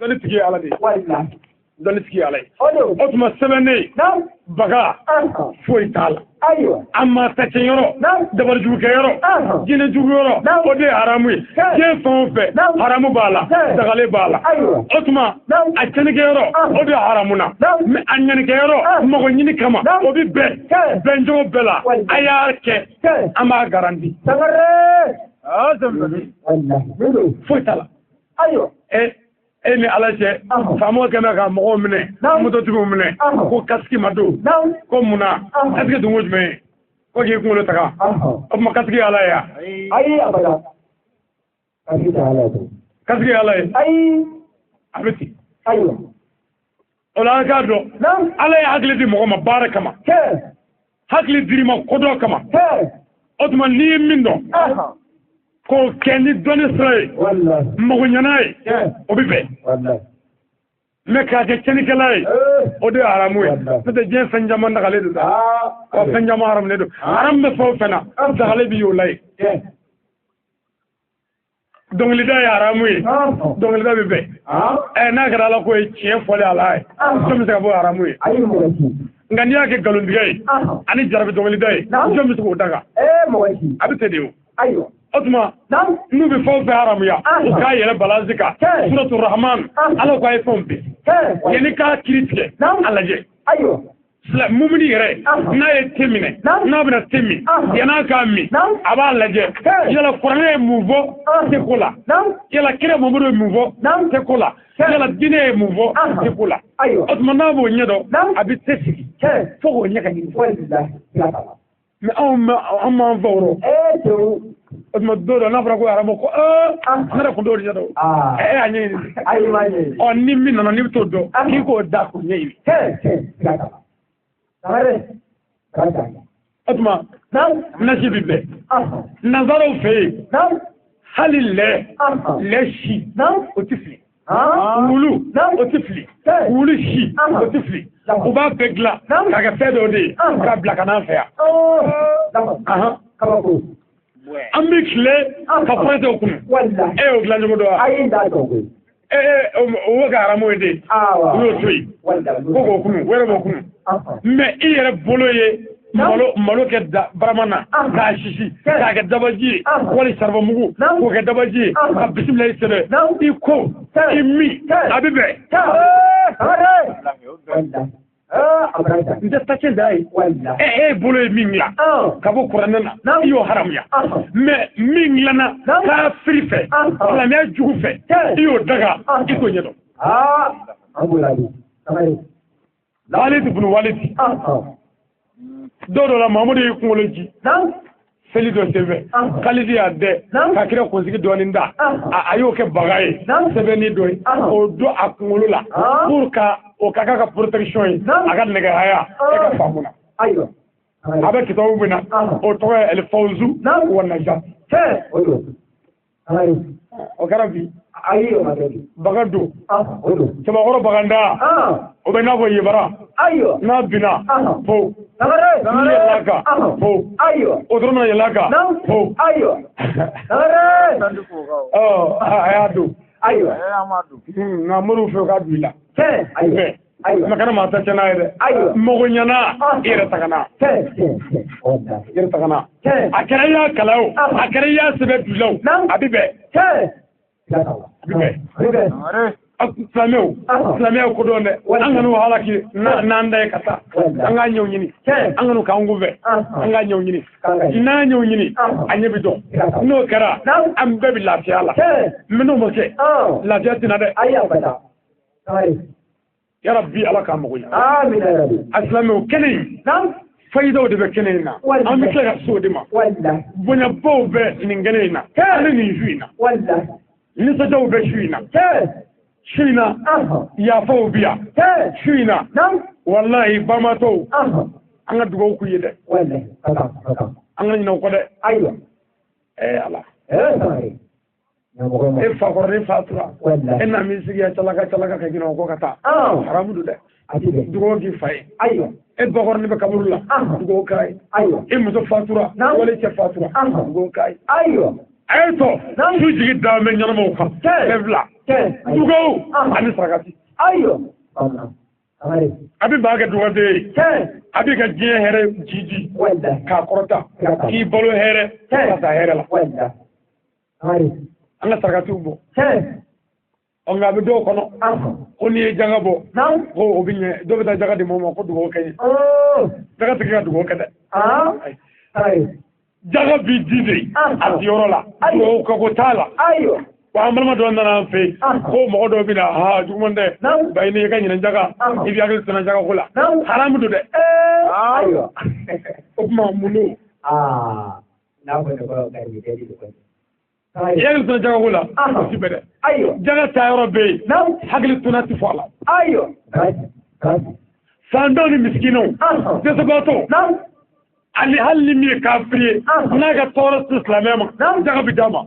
Dɔnni tigi ye Ala de ye. Dɔnni tigi ye Ala ye. O tuma sɛbɛnnen baga foyi t'a la. A ma tacɛyɔrɔ, dabarijugukɛyɔrɔ, jinɛjuguyɔrɔ, o de ye haramu ye. Diɲɛ fɛn o fɛn, haramu b'a la, dagalen b'a la. O tuma a cɛnnikɛyɔrɔ, o de ye haramu na. Mais a ɲanikɛyɔrɔ, mago ɲini kama, o bɛ bɛn bɛncogo bɛɛ la. A y'a kɛ, an b'a garanti. Foyi t'a la. E ni Ala cɛ, faamaw kɛmɛ ka mɔgɔw minɛ, mototigiw minɛ, ko kasiki ma don, ko munna, kasiki dunko jumɛn ye, ko k'i kunkolo taga, o tuma kasiki ye Ala ye wa? Ayi, abada. Kasiki tɛ Ala ye. Kasiki ye Ala ye. Ayi. A bɛ ten. Ayiwa. O la an k'a dɔn, Ala ye hakili di mɔgɔ ma baara kama. Hakili dir'i ma kodɔn kama. O tuma n'i ye min dɔn, k'o kɛ ni dɔnni sira ye, mago ɲɛna ye, o bɛ bɛn. Mais k'a kɛ cɛnnikɛla ye, o de ye haramu ye. N'o tɛ diɲɛ fɛn caman dagalen don, wa fɛn caman haramunen don. Haramu bɛ fɛn o fɛn na, dagalen bɛ y'o la ye. Dɔnkilida ye haramu ye, dɔnkilida bɛ bɛn. N'a kɛra Ala ko ye, tiɲɛ fɔlen Ala ye, jɔn bɛ se ka bɔ haramu ye? Nka n'i y'a kɛ nkalontigɛ ye ani jarabi dɔnkilida ye, jɔn bɛ se k'o daga? A bɛ ten de o. O tuma n'u bɛ fɛn o fɛn haramuya, u k'a yɛrɛ balansi kan. Suratu Rahman, Ala ko a ye fɛnw bɛɛ yanni k'a kiri tigɛ, a lajɛ. Mumuni yɛrɛ n'a ye te minɛ, n'a bɛna te min, yann'a k'a min, a b'a lajɛ yala kuranɛ ye mun fɔ teko la, yala kira Mamadu ye mun fɔ teko la, yala diinɛ ye mun fɔ teko la. O tuma n'a b'o ɲɛdɔn, a bɛ te sigi fo k'o ɲɛ ka ɲini. Mais anw m'an fa o rɔ. O tuma don dɔ n'a fɔra ko haramu, ko ne yɛrɛ kun t'o ɲɛdɔn. E y'a ɲɛɲini. Ɔ ni min nana n'i bɛ t'o dɔn, k'i k'o da k'o ɲɛɲini. O tuma nasi bɛ bɛn. Nanzaraw fɛ yen, hali lɛ si o tɛ fili. Wulu o tɛ fili. Wulu si o tɛ fili. U b'a bɛɛ dilan k'a kɛ fɛn dɔ de ye k'a bila ka n'an fɛ yan. An bɛ tile ka furakɛw kun. E y'o dilan cogo dɔn wa? O bɛ kɛ haramu ye de. U y'o to yen. Ko k'o kunu, o yɛrɛ b'o kunu. Mais i yɛrɛ bolo ye malo kɛ barama na k'a sisi k'a kɛ dabaji ye, wali saribɔn mugu k'o kɛ dabaji ye, ka bisimilayi sɛbɛn, i ko i min, a bɛ bɛn. N tɛ tacɛ da ye. E bolo ye min dilan ka bɔ kuranɛ na, i y'o haramuya. Mais min dilanna kafiri fɛ, silamɛya jugu fɛ, i y'o daga, i t'o ɲɛdɔn. Walidi bunu walidi. Dɔw dɔ la Mamadu y'i kunkolo ji seli dɔ senfɛ, Kalidi y'a dɛ ka kira kunsigi dɔɔnin da, a y'o kɛ baga ye, sɛbɛnni dɔ ye, k'o don a kunkolo la pour ka o ka k'a ka protection ye, a ka nɛgɛhaya e ka faamu na. A bɛ kitabu min na, o tɔgɔ ye Alifawuzu wa Najat. O kɛra bi. Baga don. Cɛbakɔrɔ baganda, o bɛ n'a fɔ yebara. N'a binna, fo. N'i yɛlɛla kan, fo. O dɔrɔn mana yɛlɛ kan, fo. A y'a don. Nka moriw fɛ, u k'a don i la. Mais kana maa ta cɛ n'a ye dɛ. Mago ɲɛna, i yɛrɛ tagana. I yɛrɛ tagana. A kɛra i y'a kalan o, a kɛra i y'a sɛbɛn du la o, a bɛ bɛn. A bɛ bɛn. Silamɛw, silamɛya ko dɔn dɛ. An kan'u halaki n'an da ye ka taa. An k'a ɲɛw ɲini. An kan'u k'an kunfɛ. An k'a ɲɛw ɲini. N'an ɲɛw ɲini, a ɲɛ bɛ dɔn. N'o kɛra, an bɛɛ bɛ lafiya la. Mais n'o ma kɛ, lafiya tɛna dɛ. Yarabi Ala k'an mago ɲɛ. A silamɛw kɛnɛ in, fayidaw de bɛ kɛnɛ in na. An bɛ tila ka se o de ma. Bonyabaw bɛ nin kɛnɛ in na, ani nin su in na. Nisɔndiyaw bɛ su in na. Su in na, yafaw bɛ yan. Su in na, walahi bamatɔw, an ka dugawu k'u ye dɛ. An ka ɲinɛ u kɔ dɛ. Ala. E fakɔrɔnin fatura, e na min sigi calaka calaka ka ɲinɛ o kɔ ka taa, haramu don dɛ. Dugawu k'i fa ye. E bakɔrɔnin bɛ kaburu la, dugawu k'a ye. E muso fatura, wali cɛ fatura, dugawu k'a ye. A ye tɔ su jigi da bɛ ɲɛnamaw kan fɛn fila dugawu ani sarakati. A bɛ maa kɛ dugaden ye, a b'i ka diɲɛ hɛrɛ jiji k'a kɔrɔta, k'i balo hɛrɛ ka taa hɛrɛ la. An ka sarakatiw bɔ. Nka a bɛ dɔw kɔnɔ ko n'i ye janga bɔ ko o bɛ ɲɛ, dɔw bɛ taa jaga di mɔgɔw ma ko dugawu kɛ ɲɛ. Jaga tɛ kɛ ka dugawu kɛ dɛ. Jaga b'i di de a diyɔrɔ la, dugawu kɛ ko t'a la. Wa an balima dɔ nana an fɛ yen ko mɔgɔ dɔw bɛ na ha juguman tɛ ba n'i ka ɲinɛ jaga i b'i hakili to jaga ko la, haramu don dɛ. O tuma mun don? I hakili to jaga ko la o ti bɛn dɛ. Jaga taayɔrɔ bɛ yen, hakili tona ti fɔ a la. Fantanw ni misikinɛw, dɛsɛbaatɔw, ani hali ni min ye kafiri ye n'a ka tɔɔrɔ tɛ silamɛ ma, jaga bɛ d'a ma.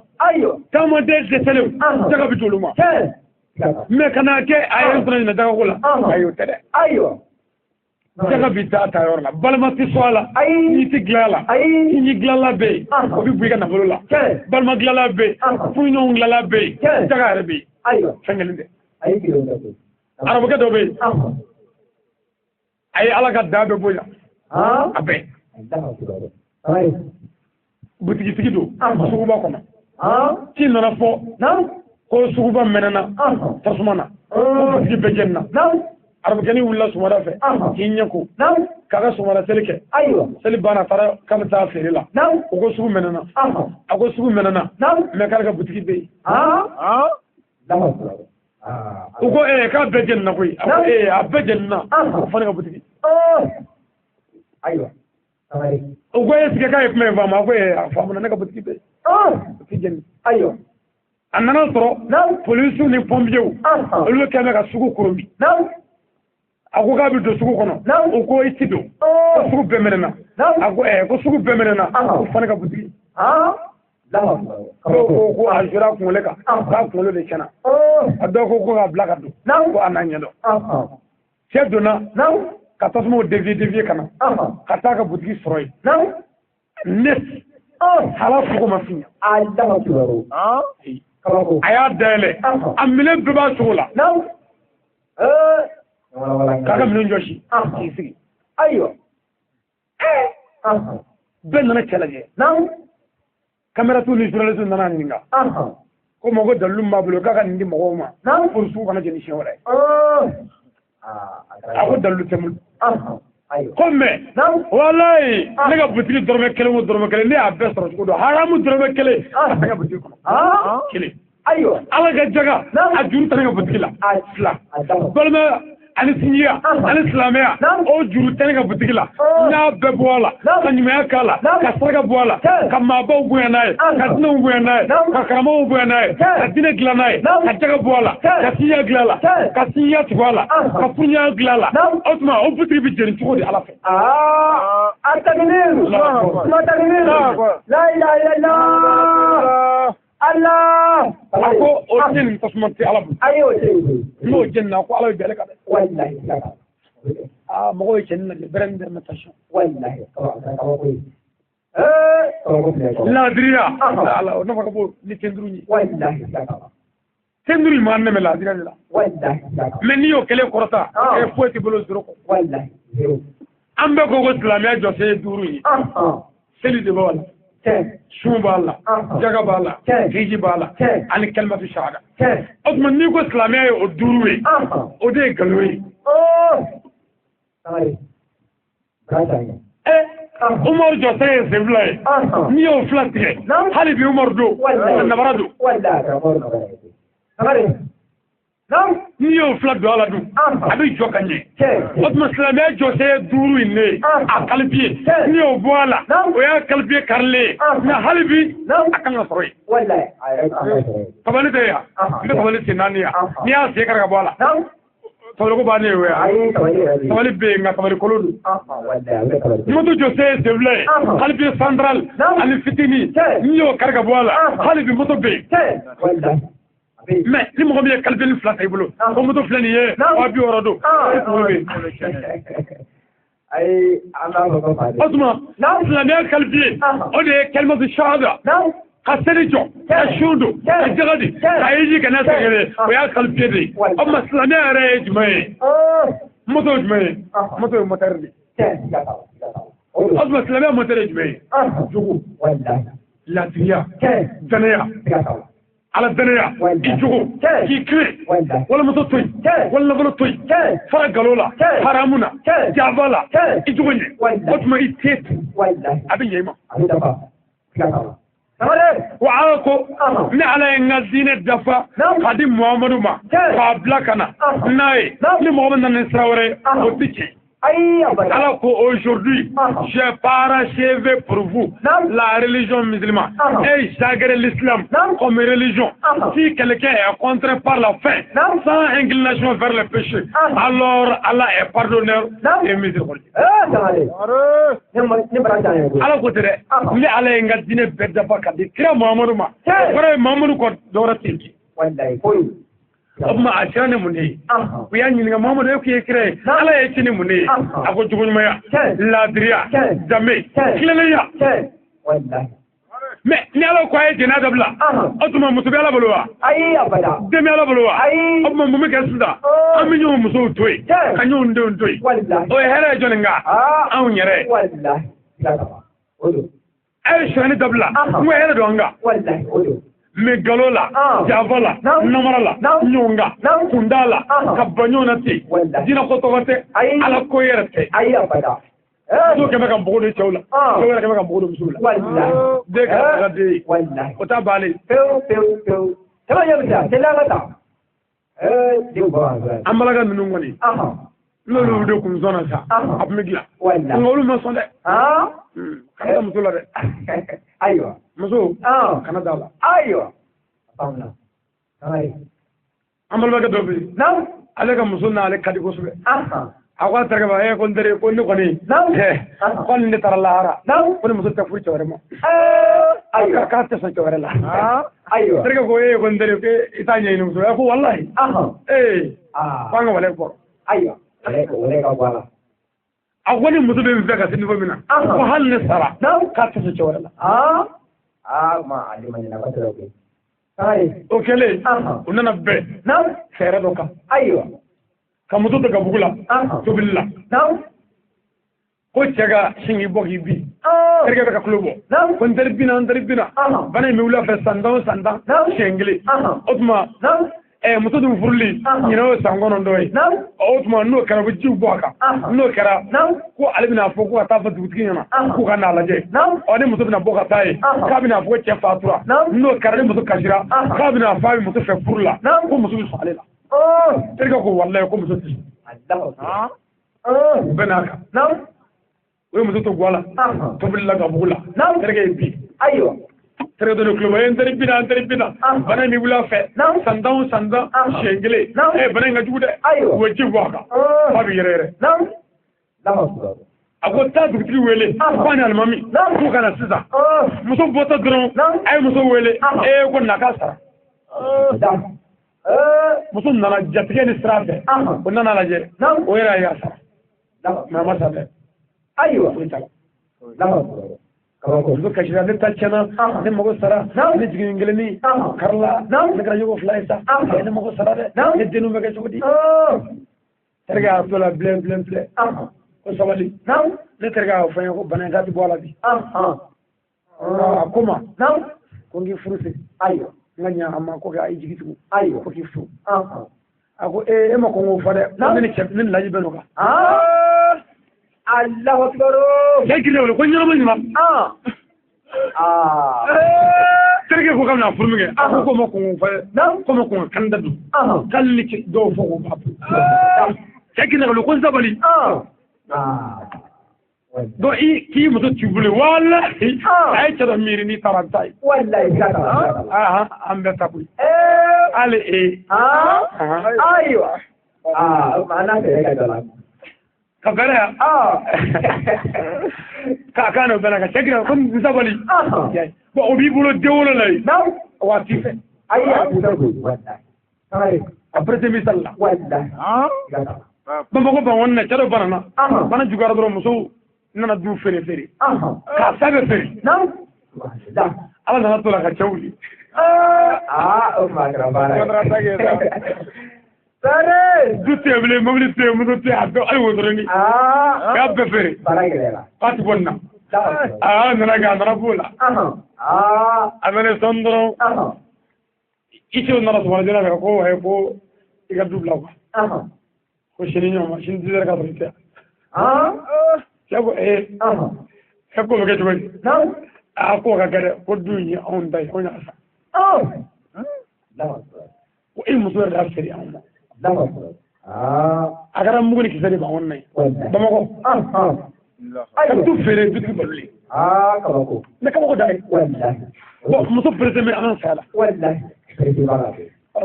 Taamaden dɛsɛlenw, jaga bɛ d'olu ma. Mɛ kana kɛ a yɛrɛ fana ɲinɛ jaga ko la, ayi o tɛ dɛ. Jaga bɛ taa ta yɔrɔ la, balima tɛ sɔn a la, n'i tɛ dilan a la, sinji dilanla bɛ yen, o bɛ bɔ i ka nafolo la, balima dilanla bɛ yen, furuɲɔgɔn dilanla bɛ yen, jaga yɛrɛ bɛ yen, fɛn kelen tɛ. Arabukɛ dɔ bɛ yen, a ye Ala ka da bɛɛ bonya, a bɛɛ. Butigitigi don suguba kɔnɔ. Ci nana fɔ ko suguba mɛnɛna tasuma na, ko butigi bɛɛ jenina. Arabukɛnin wulila sɔgɔmada fɛ k'i ɲɛ ko k'a ka sɔgɔmada seli kɛ. Seli banna, a taara k'a bɛ taa feere la. O ko sugu mɛnɛna. A ko sugu mɛnɛna, mɛ k'ale ka butigi bɛ yen. U ko k'a bɛɛ jenina koyi. A ko a bɛɛ jenina, o fana ka butigi. O ko est-ce que k'a ye kuma in faamu? A ko a faamuna, ne ka butigi bɛ yen, o tɛ jeni. A nana sɔrɔ polisiw ni pɔnpiyew olu kɛlen bɛ ka sugu koromi. A ko k'a bɛ don sugu kɔnɔ, o ko i ti don, ko sugu bɛɛ mɛnɛna. A ko ko sugu bɛɛ mɛnɛna, o fana ka butigi. Dɔw ko ko a jɔra a kunkolo kan, k'a kunkolo de tiɲɛna. A dɔw ko ko k'a bila ka don, ko a n'a ɲɛdɔn. Cɛ donna ka tasumaw dévier ka na ka taa ka butigi sɔrɔ yen. Net hala fugo ma fiɲɛ. A y'a dayɛlɛ, a minɛn bɛɛ b'a cogo la. K'a ka minɛn jɔsi k'i sigi. Bɛɛ nana cɛ lajɛ. Caméra ni journaliste nana ɲininka. Ko mɔgɔ dalilu b'a bolo k'a ka nin di mɔgɔw ma pour sugu kana jeni siɲɛ wɛrɛ. A ko dalilu tɛ n bolo. Ko mɛ walayi ne ka butigi dɔrɔmɛ kelen o dɔrɔmɛ kelen ne y'a bɛɛ sɔrɔ cogo dɔn, haramu dɔrɔmɛ kelen a tɛ ka butigi kɔnɔ kelen. Ala ka jaga a juru tɛ ne ka butigi la fila. Balima ani sinjiya ani silamɛya o juru tɛ ne ka butigi la. N y'a bɛɛ bɔ a la, ka ɲumanya k'a la, ka saraka bɔ a la, ka maabaw bonya n'a ye, ka dinɛw bonya n'a ye, ka karamɔgɔw bonya n'a ye, ka dinɛ dilan n'a ye, ka jaga bɔ a la, ka sinjiya dilan a la, ka sinjiya tugu a la, ka furuɲɔgɔnya dilan a la. O tuma o butigi bɛ jeni cogo di Ala fɛ? Allah. A ko o jeni tasuma tɛ Ala bolo. N'o jenina ko Ala bɛ bɛn ale kan dɛ. Aa mɔgɔw ye cɛnin lajɛ bɛrɛ ni dɛrɛmɛ tasɔn. Laadiriya Ala o nafa ka bon ni tenduru ye. Tenduru in m'an dɛmɛ laadiriya de la. Mɛ n'i y'o kelen kɔrɔta, e foyi t'i bolo zéro kɔ. An bɛɛ ko ko silamɛya jɔsen ye 5 ye. Seli de b'a la, sun b'a la, jaga b'a la, hiji b'a la, ani kalimatu shahada. O tuma n'i ko silamɛya ye o 5 ye, o de ye nkalon ye. Umaru jɔsen ye sen 2 ye, n'i y'o 2 tigɛ, hali bi Umaru don, nabara don. N'i y'o 2 don a la dun, a bɛ jɔ ka ɲɛ. O tuma silamɛya jɔsen ye 5 in de ye, a kalifiye. N'i y'o bɔ a la, o y'a kalifiye karilen ye. Nka hali bi a kan ka sɔrɔ yen. Tabali tɛ yan, n bɛ tabali sen 4 yan, n'i y'a sen kari ka bɔ a la, tabaliko bannen ye o ya. Tabali bɛ yen nka tabali kolo don. Moto jɔsen ye sen 2 ye, hali bi central ani fitinin, n'i y'o kari ka bɔ a la, hali bi moto bɛ yen. Mais ni mɔgɔ min ye kalifili 2 ta i bolo, ko moto filɛ nin ye 60 don, e kunkolo bɛ yen. O tuma silamɛya kalifiye o de ye kalimatu shahada. Ka seli jɔ ka sun don ka jaga di ka yeji ka n'a sɛgɛrɛ o y'a qualifié de ye. O tuma silamɛya yɛrɛ ye jumɛn ye? Moto ye jumɛn ye? Moto ye moteur de ye. O tuma silamɛya moteur ye jumɛn ye? Jogo, ladiriya, danaya, ala danaya, i jogo, k'i kilen, walimuso to yen, wali nafolo to yen, fara galo la, haramu na, jaba la, i jogo ɲɛ. O tuma i te tu a bɛ ɲɛ i ma. Wa ala ko ne ala ye n ka diinɛ dafa k'a di Muhamadu ma k'a bila ka na n'a ye, ni mɔgɔ min nana ni sira wɛrɛ ye, o tɛ tiɲɛ. Ala ko aujourd'hui j'ai parachevé pour vous la religion musulmane et j'agrée l'islam comme religion. Si quelqu'un est contraint par la faim sans inclination vers le péché, alors Allah est pardonneur et miséricordieux. Ala ko tɛ dɛ, ne ala ye n ka diinɛ bɛɛ dafa ka di kira Muhamadu ma, o kɔrɔ ye Muhamadu kɔ dɔwɛrɛ tɛ yen. O tuma a sera ni mun de ye? U y'a ɲininka, Muhamadu, e k'i ye kira ye, ala ye ci ni mun de ye? A ko jogoɲumanya, laadiriya, danbe, tilennenya. Mais ni ala ko a ye jɛnɛya dabila, o tuma muso bɛ ala bolo wa? Den bɛ ala bolo wa? O tuma mun bɛ kɛ sisan? An bɛ ɲɔgɔn musow to yen ka ɲɔgɔn denw to yen, o ye hɛrɛ ye jɔnni kan? Anw yɛrɛ. A ye sonyani dabila, n ko hɛrɛ don an kan. Mais galo la, java la, namara la, ɲɔgɔn kan kunda la, ka ban ɲɔgɔn na ten, jinɛ ko tɔgɔ tɛ, ala ko yɛrɛ tɛ. Muso kɛmɛ ka npogo don cɛw la, cɛw yɛrɛ kɛmɛ ka npogo don musow la. Den kɛra ka den ye, o t'a bannen. An balaka ninnu kɔni, n'olu de kun sɔnna sa, a tun bɛ dilan, nka olu ma sɔn dɛ. Kana da muso la dɛ. Ayiwa. Muso kana da la. Ayiwa. An balimakɛ dɔ bɛ yen, ale ka muso n'ale ka di kosɛbɛ. A ko a terikɛ ma, ko n teri, ko ne kɔni, ko hali ne taara lahara, ko ni muso tɛ furu cɛ wɛrɛ ma. Ayiwa. K'a tɛ sɔn cɛ wɛrɛ la. Ayiwa. Terikɛ ko ko n teri, i t'a ɲɛɲini muso la. Ko walahi. Ko an ka wale kɔrɔ. Ayiwa. A ko ni muso bɛ n fɛ ka se niveau min na, ko hali ne sara, k'a tɛ sɔn cɛ wɛrɛ la. O kɛlen, u nana bɛn fɛɛrɛ dɔ kan. Ayiwa. Ka muso to gabugu la, tobili la. Ko cɛ ka sin k'i bɔ k'i bin. Terikɛ bɛ ka kulo bɔ. Ko n teri binna, n teri binna. Bana in bɛ wuli a fɛ san tan o san tan, siɲɛ kelen. O tuma muso dun furuli ɲinɛ o ye san 9 ye. O tuma n'o kɛra, u bɛ jiw bɔ a kan. N'o kɛra, ko ale bɛna fɔ ko ka taa fɔ dugutigi ɲɛna k'u ka n'a lajɛ. Ɔ ni muso bɛna bɔ ka taa ye, k'a bɛna fɔ ko cɛ fatura. N'o kɛra, ni muso kasira, k'a bɛna fɔ a bɛ muso fɛ furu la, ko muso bɛ sɔn ale la. Terikɛ ko walayi ko muso tɛ sɔn. U bɛɛ n'a kan. U ye muso to guwa la, tobili la, gabugu la. Terikɛ ye bin. Ayiwa. Terikɛ dɔ de kulo bɔ, n teri binna, n teri binna. Bana in bɛ wuli a fɛ san tan o san tan, siɲɛ kelen. Bana in ka jugu dɛ. U bɛ ji bɔ a kan. F'a bɛ yɛrɛ yɛrɛ. A ko taa dugutigi wele, ko ni alimami k'u ka na sisan. Muso bɔtɔ dɔrɔn, a ye muso wele, ko na k'a sara. Muso nana jatigɛ ni sira fɛ, o nana lajɛ, o yɛrɛ y'a sara. Mais a ma sa dɛ. Ayiwa. Foyi t'a la. Muso kasira, ne ta tiɲɛna, ne mago sara, ne jigin kelenni karila, ne kɛra yogo fila ye sa, ne mago sara dɛ, ne denw bɛ kɛ cogo di? Terikɛ y'a to la bilen bilen bilen. Ko sabali. Ne terikɛ y'a fɔ n ye ko bana in k'a tɛ bɔ a la bi. A ko ma ko n k'i furu siri. Ayiwa. N ka ɲa a ma ko a y'i jigi tugu. Ayiwa. Ko k'i furu. A ko e ma kɔn k'o fɔ dɛ. Ne ni cɛ ne ni laji bɛ n'o kan. Allahu akbar. Cɛ girin wele ko ɲɛnama ɲuman. Terikɛ ko k'a bɛna furu min kɛ, a ko k'o ma kɔn k'o fɔ dɛ. K'o ma kɔn ka kan da dun. K'ale ni cɛ dɔw fɔ k'o b'a furu. Cɛ girin wele ko n sabali. Donc i k'i muso t'i bolo, walahi a ye cɛ dɔ miiri n'i taara a bɛ taa yen. Walahi. An bɛɛ ta koyi. Hali e. Ayiwa. Maana fɛɛrɛ ka dɔ la. Ka fɛɛrɛ yan. K'a kan n'o bɛɛ la ka cɛ girin ko n sabali. Bon o b'i bolo den wolo la yen. Waati fɛ. Ayi a tɛ koyi. Walahi. A prêté misali la. Walahi. Bamakɔ bankɔni na, cɛ dɔ banana. Bana juguyara dɔrɔn, musow nana du feere feere. K'a sa bɛ feere. Ala nana to la ka cɛ wuli. O tuma a kɛra baara ye. Du tɛ yen bilen, mobili tɛ yen, moto tɛ yen, a bɛɛ hali wotoronin. A y'a bɛɛ feere. Baara gɛlɛyara. K'a ti bɔ nin na. Ala nana kɛ, a nana b'o la. A nana sɔn dɔrɔn. I cɛw nana sɔgɔma joona fɛ ko wayi ko i ka du bila quoi. Ko sini ɲɔgɔn ma, sini 10 heures ka sɔrɔ i tɛ yan. Cɛ ko e ko bɛ kɛ cogo di? A ko ka kɛ dɛ, ko du in ye anw ta ye, anw y'a san. Ko e muso yɛrɛ y'a feere anw ma. A kɛra mugu ni kisɛ de b'anw na ye. Bamakɔ. Ka du feere dutigi balolen. Kabako. Ne kabako da ye. Bon, muso pressé bɛ an ka saya la.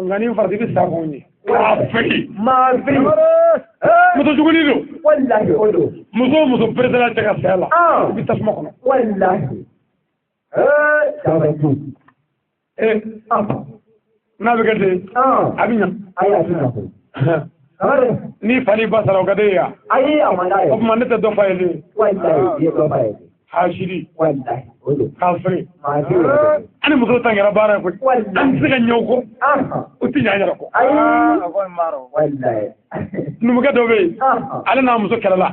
Nka ni farati bɛ sa k'anw ye. K'a feere. Maa feere. Muso jugunin don. Walahi o don. Muso o muso pressé la cɛ ka saya la. I bɛ tasuma kɔnɔ. Walahi. N'a bɛ kɛ ten, a bɛ ɲa. Ayi, a tɛ ɲa koyi. Ni fa ni ba sara o ka d'e ye wa? Ayi, a man d'a ye. O tuma ne tɛ dɔ fa ye de. Walahi, i ye dɔ fa ye. Hasidi. Walahi, o don. K'a feere. Maa feere yɛrɛ. An ni musow ta kɛra baara ye koyi. Walahi. An tɛ se ka ɲɛ o kɔ. O tɛ ɲɛ an yɛrɛ kɔ. Ayi. Walahi. Numukɛ dɔ bɛ yen. Ale n'a muso kɛlɛla.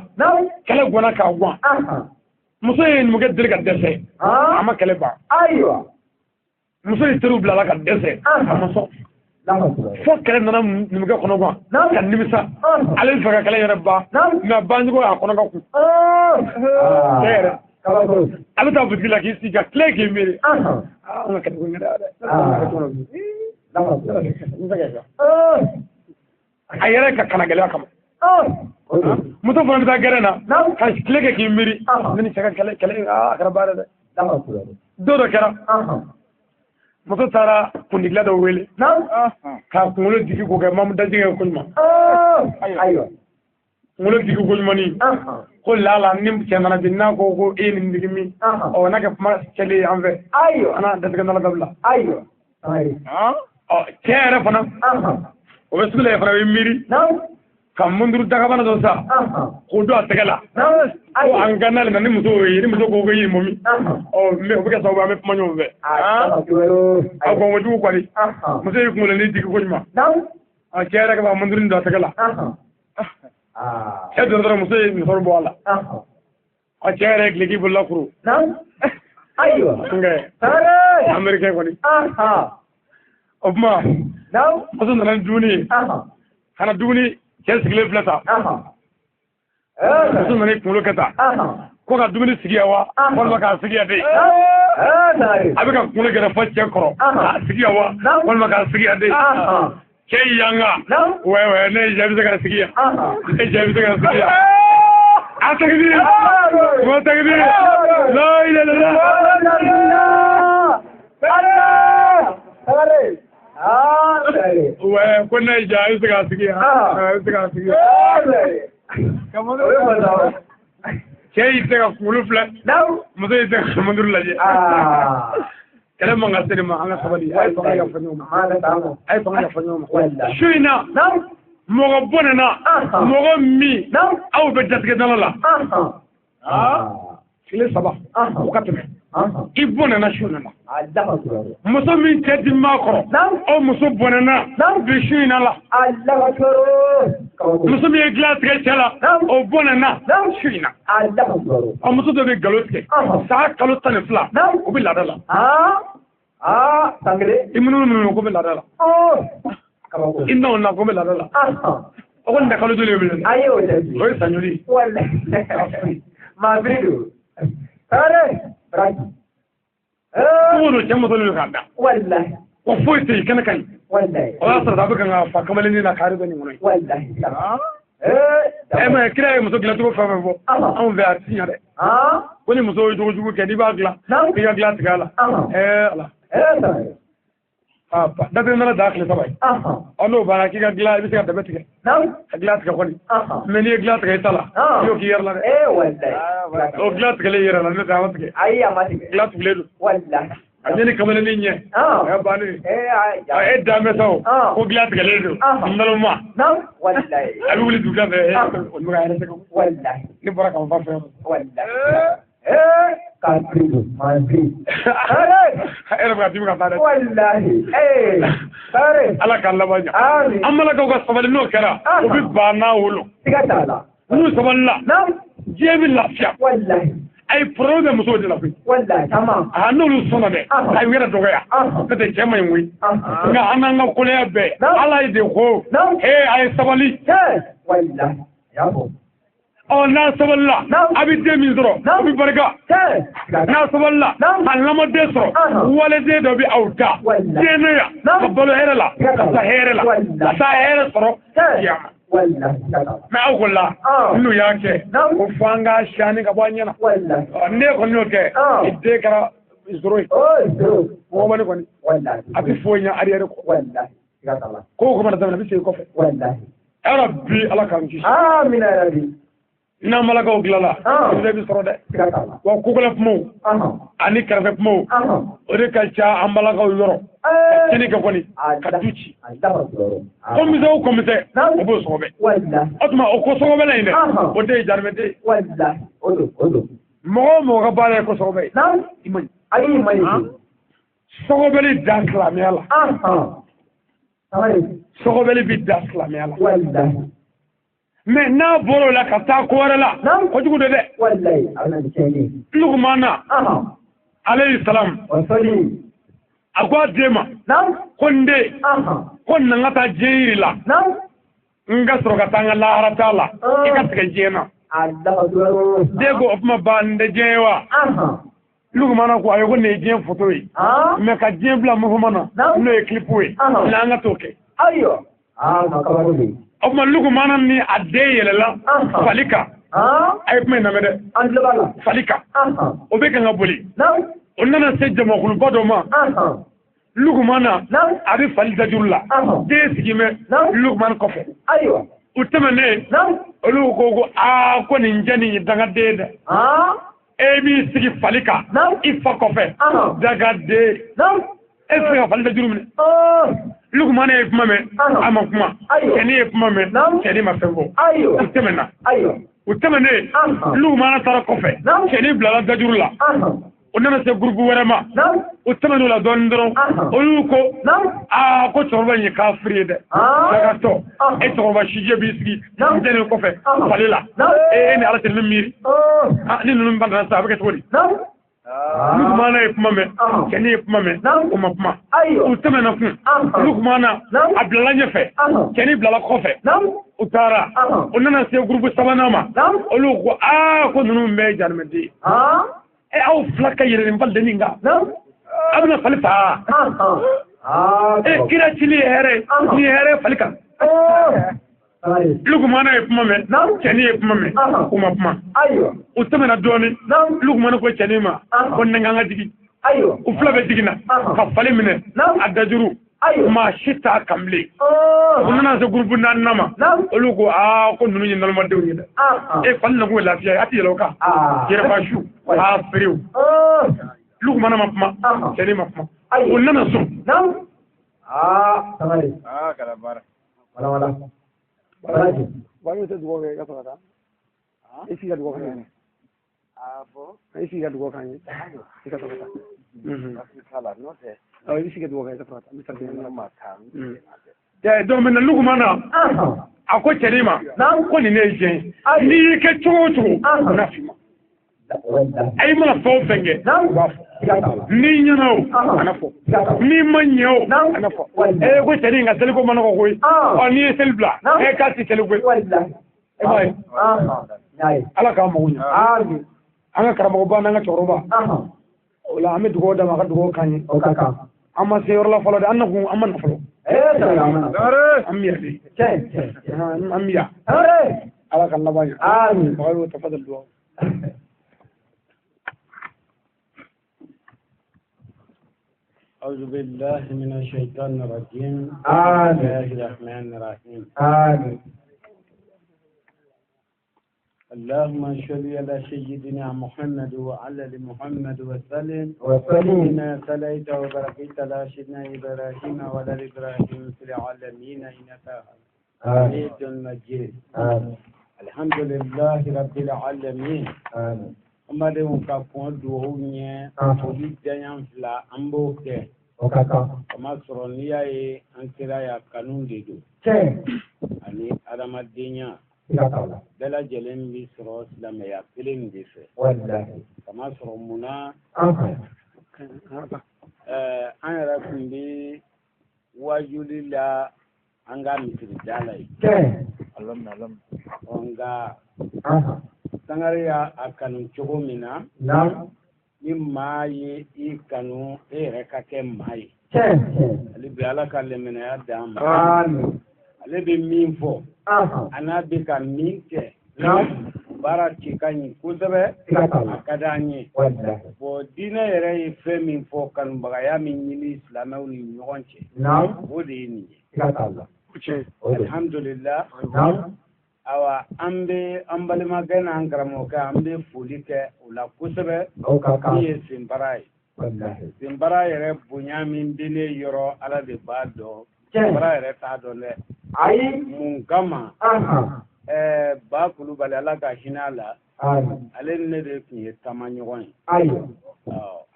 Kɛlɛ ganna k'a gan. Muso ye numukɛ deli ka dɛsɛ. A ma kɛlɛ ban. Ayiwa. Muso ye teriw bila a la ka dɛsɛ. A ma sɔn. Fo kɛlɛ nana numukɛ kɔnɔ gan. Ka nimisa. Ale bɛ fɛ ka kɛlɛ yɛrɛ ban. Mais banjugu y'a kɔnɔ ka kun. Cɛ yɛrɛ. A bɛ taa butigi la k'i sigi ka tile k'i miiri. An ka kɛlɛ ko ɲɛda dɛ. A yɛrɛ ka kana gɛlɛya kama. Muso fana bɛ taa gɛrɛn na ka tile kɛ k'i miiri. Ne ni cɛ ka kɛlɛ kɛlɛ a kɛra baara dɛ. Don dɔ kɛra. Muso taara kundigila dɔ wele. K'a kunkolo digi k'o kɛ mamu dajigɛ ko ɲuman. Kunkolo digi ko ɲuman ni. Ko lala ni cɛ nana bi n'a ko ko e ye nin digi min. Ɔ n'a kɛ kuma cɛlen ye an fɛ. Ayiwa. An n'a datigɛ nala dabila. Ayiwa. Ɔ cɛ yɛrɛ fana. O bɛ sugu la yen fana o bɛ miiri. Ka munduru dagabana dɔ san. K'o don a tɛgɛ la. Ko an ka n'ale ma ni muso ye ni muso ko ko i ye mɔmi. Ɔ mais o bɛ kɛ sababu ye an bɛ kuma ɲɔgɔn fɛ. A kɔn kojugu kɔni. Muso y'i kunkolo ni digi ko ɲuman. A cɛ yɛrɛ ka b'a munduru don a tɛgɛ la. Cɛ donna dɔrɔn muso ye musɔrɔ bɔ a la. A cɛ yɛrɛ ye duloki bolola kuru. Ayiwa. Nka américain kɔni. O tuma muso nana ni dumuni ye. Ka na dumuni cɛ sigilen filɛ tan. Muso nana i kunkolo kɛ tan. Ko ka dumuni sigi yan wa walima k'a sigi yan de. A bɛ ka kunkolo gɛrɛ fɔ cɛ kɔrɔ. K'a sigi yan wa walima k'a sigi yan de. Cɛ y'i yanga. Wɛ ne ye jaabi se ka sigi yan. Ne ye jaabi se ka sigi yan. A takbir. Wa takbir. La ilaha illallah. Ouais, ko ne ye jaabi se ka sigi yan. A bɛ se ka sigi yan. Cɛ y'i tɛ ka kunkolo filɛ. Muso y'i tɛ ka munduru lajɛ. Kɛlɛ man ka se nin ma, an ka sabali. A ye fanga yafa ɲɔgɔn ma. A ye fanga yafa ɲɔgɔn ma. Su in na, mɔgɔ bɔnɛna, mɔgɔ min aw bɛ datigɛ dala la. Tile 3 o ka tɛmɛ. I bɔnɛna su in na. Muso min cɛ di maa kɔrɔ, aw muso bɔnɛna bi su in na la. Muso min ye dilan tigɛ cɛ la, o bɔnɛna su in na. A muso dɔ bɛ nkalon tigɛ san kalo 12 o bɛ laada la. I munumunu ko bɛ laada la. I n'o na ko bɛ laada la. O kɔni tɛ kalo joli ye bilen. O ye san joli ye. Don o don cɛ muso de bɛ k'a da. Wa foyi tɛ yen kɛnɛ ka ɲi. O y'a sɔrɔ a bɛ kan ka fa kamalennin na kari bɛ nin kɔnɔ yen. Ɛ kira ye muso dilancogo fɛn fɛn fɔ anw fɛ a ti ɲɛ dɛ. Ko ni muso ye jogo jugu kɛ n'i b'a dilan i ka dilan tigɛ a la. Ala. Datigɛ nana da tile 3 ye. Ɔ n'o banna k'i ka dilan i bɛ se ka dɛmɛ tigɛ. Ka dilan tigɛ kɔni. Mais n'i ye dilan tigɛ i ta la. I y'o k'i yɛrɛ la dɛ. O dilan tigɛlen i yɛrɛ la n'o tɛ a ma tigɛ. Ayi a ma tigɛ. Dilan tugulen don. A ɲɛ ni kamalennin ɲɛ. A y'a bannen ye. E dan bɛ sa o. Ko dilan tigɛlen don. Naloma. A bɛ wuli dugu fɛ. O bɛ ka yɛrɛ sɛgɛn. Ne bɔra ka n fa fɛ. E yɛrɛ bɛ ka dimi ka taa dɛ. Ala k'an laban ɲɛ. An balakaw ka sabali, n'o kɛra u bɛ ba n'a wolo. N'u sabalila, diɲɛ bɛ lafiya. Ayi, problème bɛ musow de la koyi. A n'olu sɔnna dɛ, a y'u yɛrɛ dɔgɔya. N'o tɛ cɛ man ɲi koyi. Nka an n'an ka kolonya bɛɛ, Ala ye de ko ee a ye sabali. Ɔ, n'a sabalila, a bɛ den min sɔrɔ, o bɛ barika. N'a sabalila, a lamɔden sɔrɔ, waliden dɔ bɛ aw ta diɲɛ na yan, ka balo hɛrɛ la, ka taa hɛrɛ la, ka taa hɛrɛ sɔrɔ kiyama. Mais aw ko la, n'u y'a kɛ, ko fo an k'a siyani ka bɔ an ɲɛna. Ne kɔni y'o kɛ, i den kɛra zoro ye. Mɔgɔ kɔni, a tɛ foyi ɲɛ arrière kɔ. Ko o ko mana daminɛ, a bɛ segin kɔfɛ. Ya Rabbi, Ala k'an kisi. N'an balakaw tilala, i bɛ sɔrɔ dɛ. Wa kokɔlɛ kumaw ani kɛrɛfɛ kumaw, o de ka ca an balakaw yɔrɔ. Ka tiɲɛni kɛ kɔni, ka du ci. Kɔmisɛn o kɔmisɛn, o b'o sɔgɔbɛ. O tuma o ko sɔgɔbɛla in dɛ, o de ye jarimɛden ye. Mɔgɔ o mɔgɔ ka baara ye ko sɔgɔbɛ ye, i man ɲi. Sɔgɔbɛli da silamɛya la. Sɔgɔbɛli bɛ da silamɛya la. Mais n'a bɔra o la ka taa ko wɛrɛ la, kojugu de dɛ. Lukumana alayhi salam, a ko a den ma ko n den, ko na n ka taa diɲɛ yiri la, n ka sɔrɔ ka taa n ka lahara t'a la, i ka tigɛ diɲɛ na. Den ko o tuma ba, n tɛ diɲɛ ye wa? Lukumana ko ayi, ko nin ye diɲɛ foto ye, mais ka diɲɛ bila mouvement na, n'o ye clip ye, n'an ka t'o kɛ. O tuma Lukumana ni a den yɛlɛla fali kan. A ye kuma in lamɛn dɛ. Fali kan, o bɛ kan ka boli. O nana se jamakuluba dɔ ma. Lukumana a bɛ fali dajuru la, den sigi bɛ Lukumana kɔfɛ. U tɛmɛnen, olu ko ko aa, ko nin cɛ nin ye dangaden dɛ. E b'i sigi fali kan i fa kɔfɛ, dangaden, e tɛ se ka fali dajuru minɛ. Lukumana ye kuma mɛn, a ma kuma. Cɛnin ye kuma mɛn, cɛnin ma fɛn fɔ. U tɛmɛna. U tɛmɛnen, Lukumana taara kɔfɛ, cɛnin bilala dajuru la. O nana se gurupu wɛrɛ ma. U tɛmɛn'o la dɔɔnin dɔrɔn, olu ko aa, ko cɛkɔrɔba in ye kafiri ye dɛ. Dagatɔ, e cɛkɔrɔba sijɛ b'i sigi cɛnin kɔfɛ fali la, e ni Ala cɛ, nin miiri ni ninnu banna sisan, a bɛ kɛ cogo di? Lukumana ye kuma mɛn, cɛnin ye kuma mɛn, o ma kuma. U tɛmɛna kun, Lukumana a bilala ɲɛfɛ, cɛnin bilala kɔfɛ. U taara, u nana se gurupu sabanan ma. Olu ko aa, ko ninnu bɛɛ ye jarimɛden ye. E aw fila ka yɛlɛ nin falidennin kan, a bɛna fali faga. E kira cili ye hɛrɛ ye, nin ye hɛrɛ ye fali kan. Lukumana ye kuma mɛn, cɛnin ye kuma mɛn, u ma kuma. U tɛmɛna dɔɔnin, Lukumana ko cɛnin ma ko n ka jigin. U fila bɛ jiginna ka fali minɛ a dajuru, maa si t'a kan bilen. U nana se gurupu naaninan ma, olu ko aa, ko ninnu ye nalomadenw ye dɛ. E fali nakun ye lafiya ye, a tɛ yɛlɛ o kan. Yɛrɛfasiw a feerew. Lukumana ma kuma, cɛnin ma kuma. U nana so. Wari tɛ dugawu kɛ i ka sɔrɔ ka taa. I sigi ka dugawu k'an ye. I sigi ka dugawu k'an ye. I ka sɔrɔ ka taa. I sigi ka dugawu kɛ i ka sɔrɔ ka taa. N bɛ sara. Donc maintenant Lukumana a ko cɛnin ma ko nin ne ye diɲɛ ye. N'i y'i kɛ cogo o cogo, o na f'i ma. A i mana fɛn o fɛn kɛ, u b'a fɔ. N'i ɲɛna o, kana fɔ. N'i ma ɲɛ o, kana fɔ. Ee ko cɛnin ka seliko ma nɔgɔ koyi. Ɔ, n'i ye seli bila, e k'a ti seli koyi. E b'a ye. Ala k'an mago ɲɛ. An ka karamɔgɔba n'an ka cɛkɔrɔba. O la an bɛ dugawu d'a ma, a ka dugawu k'an ye. An ma se yɔrɔ la fɔlɔ dɛ, an nakun an ma na fɔlɔ. An bɛ yan de. An bɛ yan. Ala ka laban ɲɛ. Amin. Tafadal dugawu. أعوذ بالله من الشيطان الرجيم. بسم الله الرحمن الرحيم. آمين. اللهم صل على سيدنا محمد وعلى آل محمد وسلم. وسلم. كما صليت وباركت على سيدنا إبراهيم وعلى آل إبراهيم في العالمين إنك حميد مجيد. آمين. الحمد لله رب العالمين. آمين. An badenw ka kɔn dugawu ɲɛ foli daɲɛ fila an b'o kɛ. O ka kan. Kamasɔrɔ n'i y'a ye an sera yan kanu de don. Tiɲɛ. Ani adamadenya. Siga t'a la. Bɛɛ lajɛlen bɛ sɔrɔ silamɛya kelen de fɛ. Walahi. Kamasɔrɔ munna. An yɛrɛ tun bɛ wajuli la an ka misirida la yen. Tiɲɛ. Nka. Sangare y'a kanu cogo min na. Naamu. Ni maa ye i kanu e yɛrɛ ka kɛ maa ye. Tiɲɛ. Ale bi Ala ka lɛmɛnɛya d'an ma. Amiina. Ale bɛ min fɔ. A n'a bɛ ka min kɛ. Naamu. Baara cɛ ka ɲi kosɛbɛ. Siga t'a la. A ka d'an ye. Walahi. Bon diinɛ yɛrɛ ye fɛn min fɔ kanubagaya min ɲini silamɛw ni ɲɔgɔn cɛ. Naamu. O de ye nin ye. Siga t'a la. Alhamdulillah. Naamu. Awa an bɛ an balimakɛ n'an karamɔgɔkɛ an bɛ foli kɛ o la kosɛbɛ. O ka kan. Min ye senbara ye. Walahi. Senbara yɛrɛ bonya min bɛ ne yɔrɔ Ala de b'a dɔn. Tiɲɛ. Senbara yɛrɛ t'a dɔn dɛ. Ayi. Mun kama. Ba Kulubali Ala ka hinɛ a la. Amin. Ale ni ne de tun ye taamaɲɔgɔn ye. Ayiwa.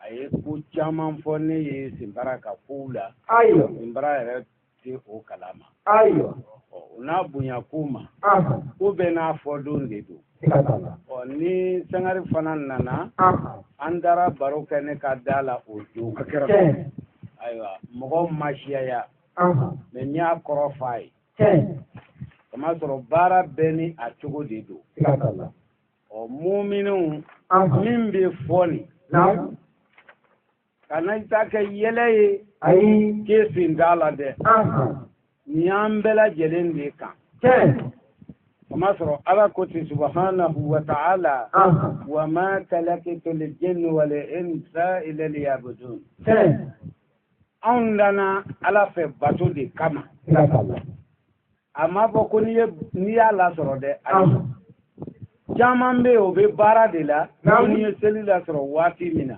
A ye ko caman fɔ ne ye senbara ka kow la. Ayiwa. Senbara yɛrɛ tɛ o kalama. Ayiwa. O n'a bonya ko ma. Ko bɛɛ n'a fɔ don de don. Siga t'a la. Ɔ ni Sangare fana nana. An taara baro kɛ ne ka da la o don. Tiɲɛ. Ayiwa mɔgɔw ma siyaya. Mais n y'a kɔrɔ f'a ye. Tiɲɛ. Kamasɔrɔ baara bɛɛ ni a cogo de don. Siga t'a la. Ɔ muminunw min bɛ fɔ nin. Naamu. Kana i ta kɛ yɛlɛ ye. Ayi. K'e sen t'a la dɛ. Nin y'an bɛɛ lajɛlen de kan. Tiɲɛ. Kamasɔrɔ Ala ko ten subahanahu wa ta'ala. Wa ma khalaqtul jinna wal insa illa liya'budun. Tiɲɛ. Anw danna Ala fɛ bato de kama. Siga t'a la. A ma fɔ ko n'i y'a lasɔrɔ dɛ. Ayi. Caman bɛ yen o bɛ baara de la. Naamu. N'i ye seli lasɔrɔ waati min na.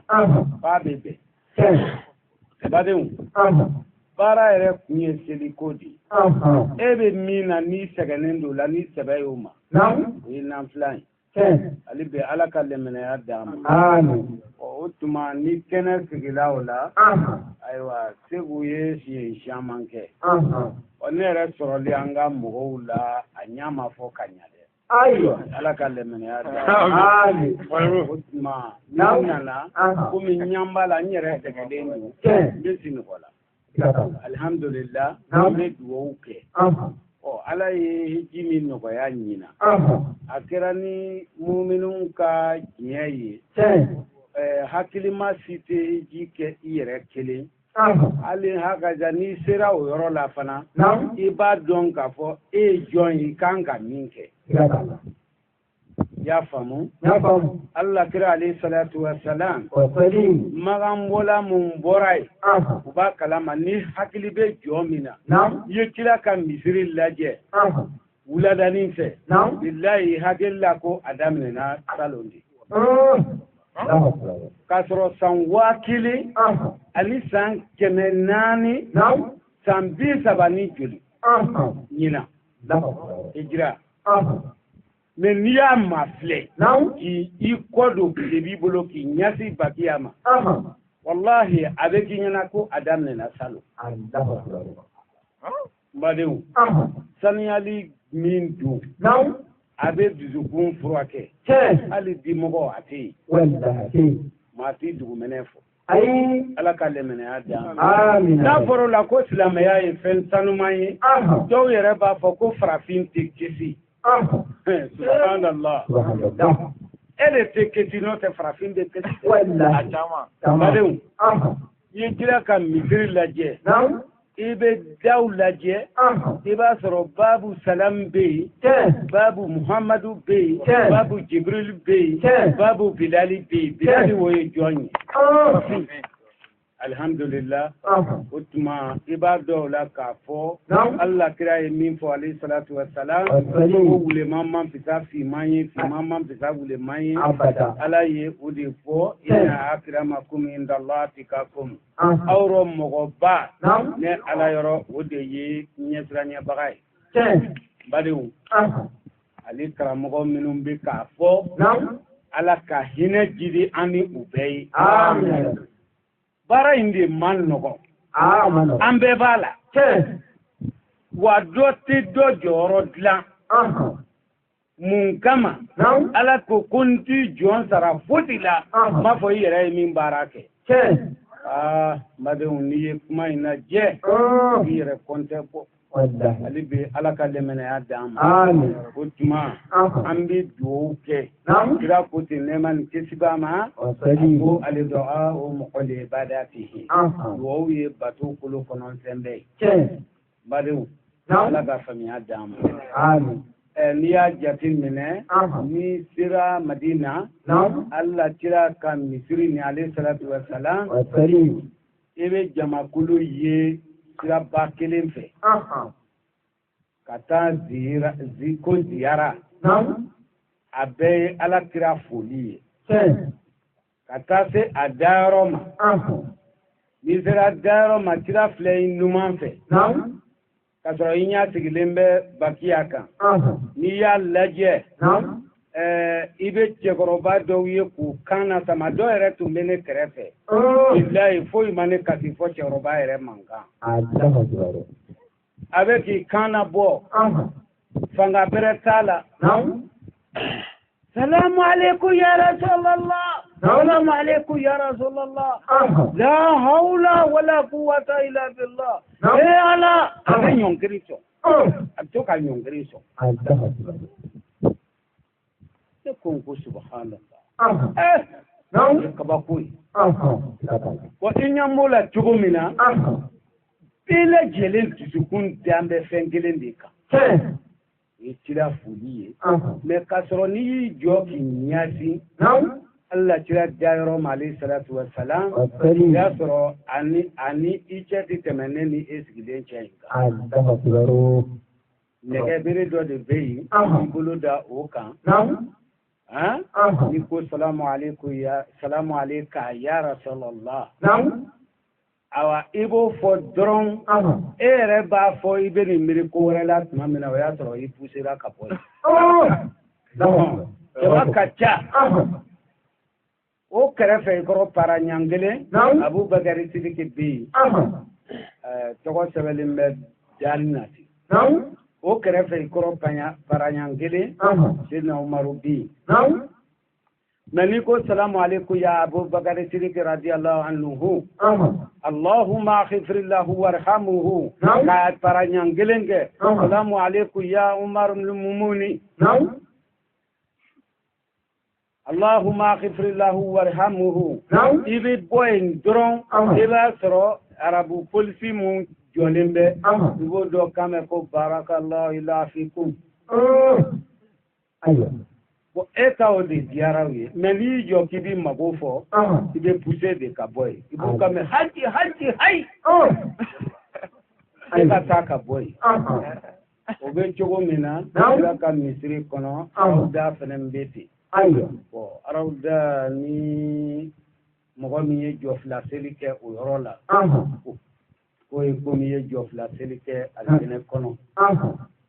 F'a bɛ bɛn. Tiɲɛ. Badenw. Baara yɛrɛ kun ye seliko de ye. E bɛ min na n'i sɛgɛnnen don o la ni sɛbɛ y'o ma. Naamu. O ye nanfilan ye. Tiɲɛ. Ale bɛ Ala ka lɛmɛnɛya d'an ma. Amiina. Ɔ o tuma ni kɛnɛ sigila o la. Ayiwa Segu ye siɲɛ caman kɛ. Ɔ ne yɛrɛ sɔrɔli an ka mɔgɔw la a ɲɛ ma fɔ ka ɲɛ dɛ. Ayiwa. Ala ka lɛmɛnɛya d'an ma. Amiina. O tuma ni n nana komi ɲɛ b'a la n yɛrɛ sɛgɛnnen don. Tiɲɛ. N bɛ sunɔgɔ la. Siga t'a la. Alhamdulillah. An bɛ dugawu kɛ. Ɔ Ala ye hiji min nɔgɔya ɲina. A kɛra ni muminunw ka diɲɛ ye. Tiɲɛ. Hakilima si tɛ hiji kɛ i yɛrɛ kelen. Hali hakaja n'i sera o yɔrɔ la fana. Naamu. I b'a dɔn k'a fɔ e ye jɔn ye i kan ka min kɛ. Siga t'a la. I y'a faamu. N y'a faamu. Ala kira alayhi salatu wa salam. Wa salim. Maganbɔla mun bɔra yen. U b'a kalama ni hakili bɛ jɔ min na. Naamu. I ye kira ka misiri lajɛ. Wuladanin fɛ. Naamu. Bilayi hakili la ko a daminɛna salon de. K'a sɔrɔ san 1000 ani san 400. Naamu. San 30 ni joli. Ɲinan. Hijira. Mais n'i y'a mafilɛ. Naamu. K'i i kɔ don tile b'i bolo k'i ɲɛsin bakiya ma. Walahi a bɛ k'i ɲɛna ko a daminɛna salon. N badenw. Saniyali min don. Naamu. A bɛ dusukun furakɛ. Tiɲɛ. Hali dimɔgɔ a tɛ yen. Walahi a tɛ yen. Maa t'i dugumɛnɛ fɔ. Ayi. Ala ka lɛmɛnɛya d'an ma. Amiina. N'a fɔra o la ko silamɛya ye fɛn sanuman ye. Dɔw yɛrɛ b'a fɔ ko farafin tɛ kisi. Subhanallah. Subhanallah. E de tɛ kisi n'o tɛ farafin bɛ kisi. Walahi. A caman. Badenw. I ye kira ka misiri lajɛ. Naamu. I bɛ daw lajɛ. I b'a sɔrɔ baabu salam bɛ yen. Tiɲɛ. Baabu Muhammadu bɛ yen. Tiɲɛ. Baabu Jibril bɛ yen. Tiɲɛ. Baabu Bilali bɛ yen. Bilali o ye jɔn ye? Alhamdulillah. O tuma i b'a dɔn o la k'a fɔ. Naamu. Ala kira ye min fɔ alayhi salatu wa salam. Wa salim. Ko wuleman man fisa finman ye, finman man fisa wuleman ye. Abada. Ala ye o de fɔ. Tiɲɛ. Inna akramakum indallahi atqakum. Aw rɔ mɔgɔba. Naamu. Ne Ala yɔrɔ o de ye ɲɛsiranɲɛbaga ye. Tiɲɛ. Badenw. Ale karamɔgɔ minnu bɛ k'a fɔ. Naamu. Ala ka hinɛ jidi an ni u bɛɛ ye. Amiina. Baara in de man nɔgɔn. Aa man nɔgɔn. An bɛɛ b'a la. Tiɲɛ. Wa dɔ tɛ dɔ jɔyɔrɔ dilan. Mun kama? Ala ko ko n t'i jɔn sara fosi la. N b'a fɔ i yɛrɛ ye min baara kɛ. Tiɲɛ. Aa n badenw, n'i ye kuma in lajɛ, i yɛrɛ kɔntɛ bɔ. Walahi. Hali bi Ala ka limaniya d'an ma. Amiina. O tuma an bɛ dugawu kɛ. Kira ko ten nɛɛma ni kisi b'a ma. Ko ale du'a o mɔgɔ de ibadatihi. Dugawu ye bato kolo kɔnɔ fɛn bɛɛ ye. Tiɲɛ. N badenw, Ala ka faamuya d'an ma. Amiina. N'i y'a jate minɛ, n'i sera Madina, Ala kira ka misiri ni ale salatu wa salam, i bɛ jamakulu ye siraba kelen fɛ. Ka taa ko ziyara, a bɛɛ ye Ala kira foli ye. Ka taa se a dayɔrɔ ma. N'i sera dayɔrɔ ma, kira filɛ i numan fɛ. K'a sɔrɔ i ɲɛ sigilen bɛ bakiya kan. N'i y'a lajɛ, i bɛ cɛkɔrɔba dɔw ye k'u kan na sama. Dɔw yɛrɛ tun bɛ ne kɛrɛfɛ. Bilayi, foyi ma ne kasi fɔ cɛkɔrɔba yɛrɛ mankan. A bɛ k'i kan na bɔ. Fanga bɛrɛ t'a la. Salamu aleykum ya Rasulallah. Salamu aleykum ya Rasulallah. La hawla wala quwwata illa billah. Eh Ala, a bɛ ɲɔngiri sɔn. A bɛ to ka ɲɔngiri sɔn. Ne ko n ko subhanallah. O ye kabako ye. Wa i ɲɛ b'o la cogo min na, bɛɛ lajɛlen dusukun dan bɛ fɛn kelen de kan. O ye kira foli ye. Mɛ k'a sɔrɔ n'i y'i jɔ k'i ɲɛsin Ala kira dayɔrɔ ma alayhi salatu wa salam, i y'a sɔrɔ ani i cɛ tɛ tɛmɛ ne ni e sigilen cɛ in kan. Nɛgɛ bere dɔ de bɛ yen, i bolo da o kan. N'i ko salamu aleykum ya salamu aleyka ya Rasulallah. Awa i b'o fɔ dɔrɔn, e yɛrɛ b'a fɔ i bɛ nin miiri ko wɛrɛ la tuma min na, o y'a sɔrɔ i poussera ka bɔ yen. Jama ka ca. O kɛrɛfɛ i kɔrɔ para ɲan kelen, Abubakari Sidiki bɛ yen. Tɔgɔ sɛbɛnlen bɛ dali na ten. O kɛrɛfɛ i kɔrɔ para ɲan kelen, Seydina Umaru bɛ yen. Mɛ n'i ko salamu aleykum ya Abubakari Sidiki radiyallahu anhu, Allahumma ighfir lahu warhamhu, ka para ɲan kelen kɛ, salamu aleykum ya Umar al-Mumuni. Allahumma ighfir lahu warhamhu. I bɛ bɔ yen dɔrɔn, i b'a sɔrɔ arabu polisi mun jɔlen bɛ, i b'o dɔ kan mɛn ko barakallahu ila fikum. Ayiwa. Bon, e ta o de diyara u ye. Mɛ n'i y'i jɔ k'i b'i mago fɔ, i bɛ pousser de ka bɔ yen. I b'o kan mɛn haji haji hayi. E ka taa ka bɔ yen. O bɛ cogo min na, kira ka misiri kɔnɔ, arawuda fana bɛ ten. Ayiwa. Bon, arawuda ni mɔgɔ min ye jɔ fila seli kɛ o yɔrɔ la, k'o ye komi i ye jɔ fila seli kɛ alijinɛ kɔnɔ.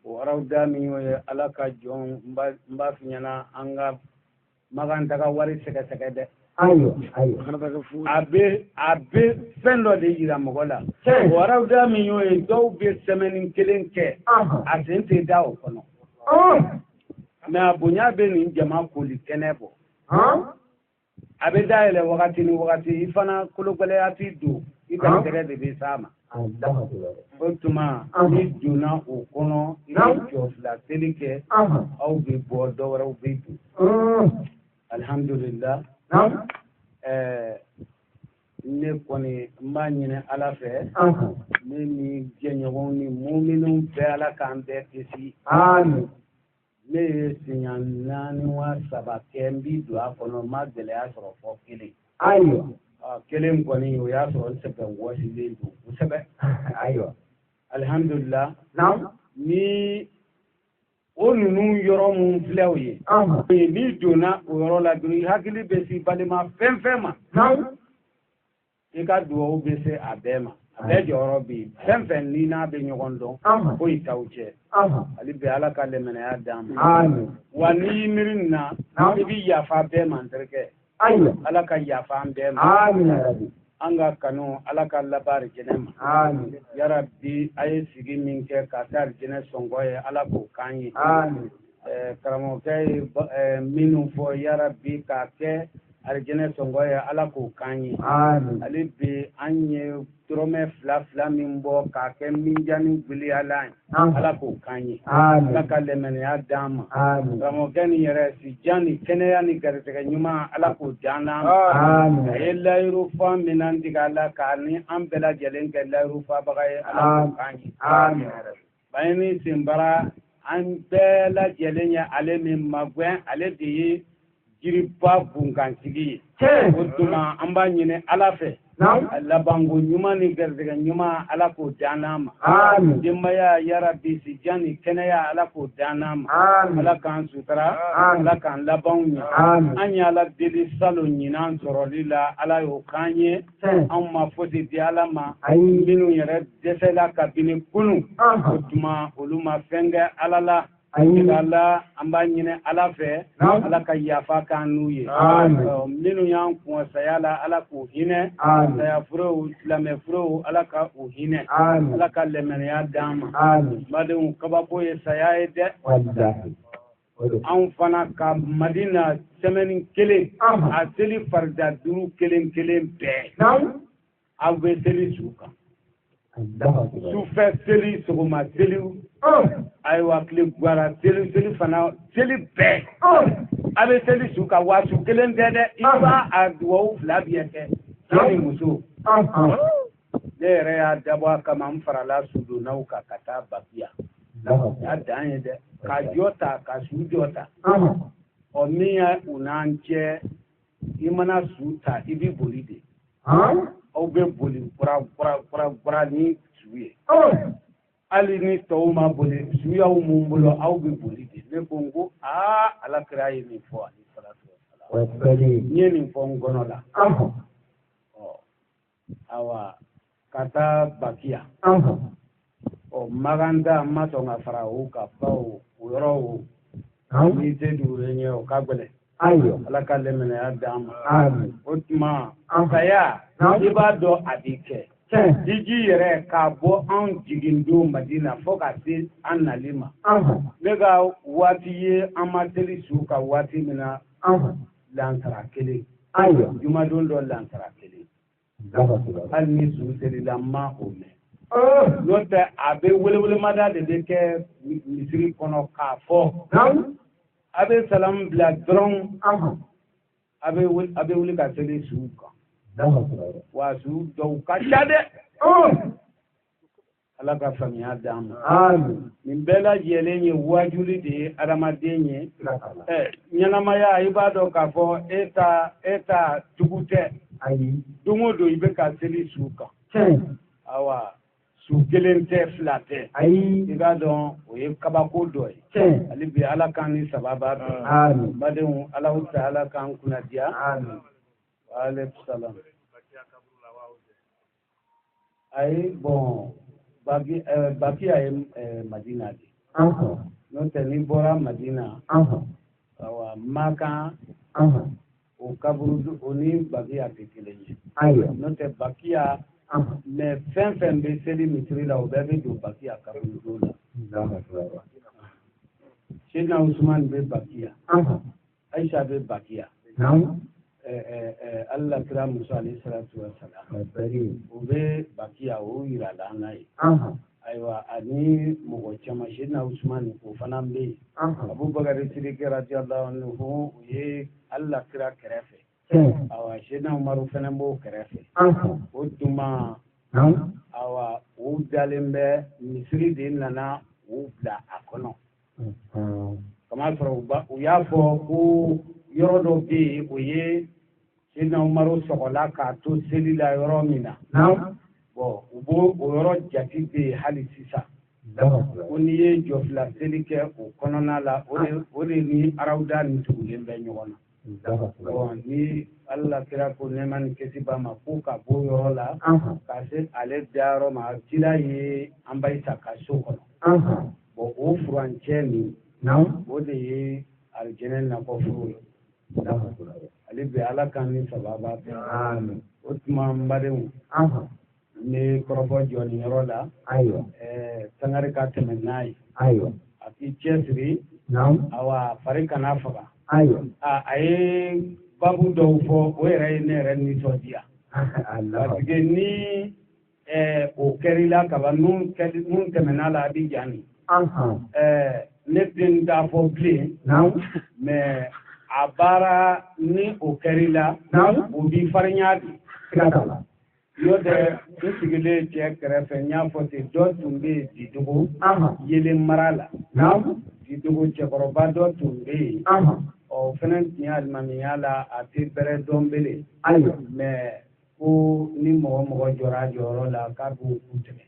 O arawuda min y'o ye, Ala ka jɔn, n b'a f'i ɲɛna, an ka Makan taga wari sɛgɛsɛgɛ dɛ. Ayiwa, ayiwa. A bɛ fɛn dɔ de yira mɔgɔ la. O arawuda min y'o ye, dɔw bɛ semaine kelen kɛ, a sen tɛ da o kɔnɔ. Mɛ a bonya bɛ nin jama koli kɛnɛ bɔ. A bɛ dayɛlɛ wagati ni wagati, i fana kologɛlɛya t'i don, i garijɛgɛ de bɛ s'a ma. O tuma n'i donna o kɔnɔ, i bɛ jɔ fila seli kɛ, aw bɛ bɔ, dɔ wɛrɛw bɛ don. Alihamudulila. Ne kɔni n b'a ɲini Ala fɛ, ne ni jɛɲɔgɔnw ni muminw bɛɛ, Ala k'an bɛɛ kisi. Ne ye siɲɛ 4 wa 3 kɛ, n bi don a kɔnɔ, n ma gɛlɛya sɔrɔ fɔ kelen. Ayiwa. Kelen kɔni, o y'a sɔrɔ n sɛbɛn wɔsilen don kosɛbɛ. Ayiwa. Alihamudulila. Ni o ninnu yɔrɔ mun filɛ o ye, n'i donna o yɔrɔ la dɔrɔn, i hakili bɛ s'i balima fɛn fɛn ma, i ka duwawu bɛ se a bɛɛ ma. A bɛɛ jɔyɔrɔ bɛ yen. Fɛn fɛn ni n'a bɛ ɲɔgɔn dɔn, foyi t'aw cɛ. Hali bi Ala ka lɛmɛnɛya d'an ma. Wa n'i y'i miiri nin na, i bɛ yafa bɛɛ ma n terikɛ. Ala ka yafa an bɛɛ ma. An ka kanu Ala ka laban arijinɛ ma. Yarabi a ye sigi min kɛ ka taa arijinɛ sɔngɔ ye, Ala k'o k'an ye. Karamɔgɔkɛ ye minnu fɔ, yarabi k'a kɛ arijinɛ sɔngɔ ye, Ala k'o k'an ye. Hali bi an ye dɔrɔmɛ fila fila min bɔ k'a kɛ minjani giliyalan ye, Ala k'o k'an ye. Ala ka lɛmɛnɛya d'an ma. Karamɔgɔkɛ nin yɛrɛ si jan ni kɛnɛya ni garisɛgɛ ɲuman, Ala k'o d'an ma. A ye layiru fa min an tigɛ a la k'a ni an bɛɛ lajɛlen kɛ layiru fabaga ye, Ala k'o k'an ye. Bayini Senbara, an bɛɛ lajɛlen ye ale min magɛn, ale de ye jiriba bunkansigi ye. O tuma an b'a ɲini Ala fɛ, labanko ɲuman ni garisɛgɛ ɲuman, Ala k'o d'an ma. Denbaya yarabi si jan ni kɛnɛya, Ala k'o d'an ma. Ala k'an sutura, Ala k'an labanw ɲɛ. An ye Ala deli salon ɲinan sɔrɔli la, Ala y'o k'an ye. Anw ma fosi di Ala ma. Minnu yɛrɛ dɛsɛla kabini kunun, o tuma olu ma fɛn kɛ Ala la. Ala an b'a ɲini Ala fɛ, Ala ka yafa k'an n'u ye. Minnu y'an kun saya la, Ala k'u hinɛ. Saya furew, silamɛ furew, Ala ka u hinɛ. Ala ka lɛmɛnɛya d'an ma. Badenw, kabako ye saya ye dɛ. Anw fana ka Madina semaine kelen, a seli farida 5 kelen kelen bɛɛ, aw bɛ seli su kan. Sufɛ seli, sɔgɔma seli, ayiwa tile gwara seli, seli fana seli bɛɛ a bɛ seli su kan. Wa su kelen tɛ dɛ, i b'a a duwawu 2 bɛɛ kɛ, cɛ ni muso. Ne yɛrɛ y'a dabɔ a kama, n farala sudonnaw kan ka taa Bakiya. A dan ye dɛ, ka jɔ ta, ka su jɔ ta. Ɔ min ye u n'an cɛ, i mana su ta, i bɛ boli de. Aw bɛ boli kura kura kura kura ni su ye. Hali ni tɔw ma boli, suyaw mun bolo, aw bɛ boli de. Ne ko n ko aa, Ala kira ye nin fɔ, alayhi salatu wasalam. N ye nin fɔ n kɔnɔ la. Ɔ awa ka taa Bakiya. Ɔ Maganda n ma sɔn ka fara o kan, bawo o yɔrɔ o n'i tɛ dugulen ɲɛ, o ka gɛlɛn. Ala ka lɛmɛnɛya d'an ma. O tuma saya, i b'a dɔn a b'i kɛ. Hiji yɛrɛ k'a bɔ anw jigin don Madina fo ka se an nali ma. Ne ka waati ye, an ma seli su ka waati min na, lansara kelen. Jumadon dɔ lansara kelen. Hali ni su selila, n ma o mɛn. N'o tɛ, a bɛ welewelemada de bɛ kɛ misiri kɔnɔ k'a fɔ. A bɛ salamu bila dɔrɔn, a bɛ wuli ka seli su kan. Wa su dɔw ka ca dɛ. Ala ka faamuya d'an ma. Nin bɛɛ lajɛlen ye wajuli de ye adamaden ye. Ɲɛnamaya, i b'a dɔn k'a fɔ e ta dugu tɛ. Don o don i bɛ ka seli su kan. Awa su kelen tɛ, fila tɛ. I b'a dɔn o ye kabako dɔ ye. Hali bi Ala k'an ni sababa bɛn. Badenw, Alahu taala k'an kunna diya. Wa aleykum salam. Ayi bɔn, Bakiya ye Madina de. N'o tɛ, n'i bɔra Madina, awa Makan o kaburu o ni Bakiya tɛ kelen ye. N'o tɛ Bakiya, mɛ fɛn fɛn bɛ seli misiri la, o bɛɛ bɛ don Bakiya kaburu la. Seydina Usumani bɛ Bakiya, Ayisa bɛ Bakiya. Ala kira muso alayhi salatu wa salam, o bɛ Bakiya, o yirala an na ye. Ayiwa ani mɔgɔ caman, Seydina Usumani o fana bɛ yen. Abubakar Sidiki radiyallahu anhu, o ye Ala kira kɛrɛfɛ. Awa Seydina Umaru fana b'o kɛrɛfɛ. O tuma awa o dalen bɛ misiri de nana u bila a kɔnɔ. Kamasɔrɔ u y'a fɔ ko yɔrɔ dɔ bɛ yen, o ye Seydina Umaru sɔgɔla k'a to seli la yɔrɔ min na. Bɔn u b'o o yɔrɔ jate bɛ yen hali sisan. Ko n'i ye jɔfila seli kɛ o kɔnɔna la, o de ni arawuda ni tugulen bɛ ɲɔgɔn na. Bon, ni Ala kira ko nɛɛma ni kisi b'a ma ko ka bɔ yɔrɔ la ka se ale dayɔrɔ ma, kira ye an ba Isa ka so kɔnɔ. Bon, o furancɛ nin, o de ye alijinɛ nakɔ foro ye. Ale bɛ Ala kan ni sababa bɛn. O tuma n badenw, n bɛ kɔrɔfɔ jɔ nin yɔrɔ la. Sangare ka tɛmɛ n'a ye. A k'i cɛsiri. Awa, fari kana faga. A ye babu dɔw fɔ, o yɛrɛ ye ne yɛrɛ nisɔndiya. Parce que ni o kɛr'i la kaban, mun tɛmɛna la a bɛ ja nin. Ne tɛ t'a fɔ bilen. Mais a baara ni o kɛr'i la, o b'i farinya de. N'o tɛ, n sigilen cɛ kɛrɛfɛ, n y'a fɔ ten, dɔ tun bɛ yen Didogo, Yelen mara la. Didogo cɛkɔrɔba dɔ tun bɛ yen. Ɔ, o fana tun ye alimamiya la, a tɛ bɛrɛ dɔn bele. Mais ko ni mɔgɔ mɔgɔ jɔra a jɔyɔrɔ la, k'a b'o ku tigɛ.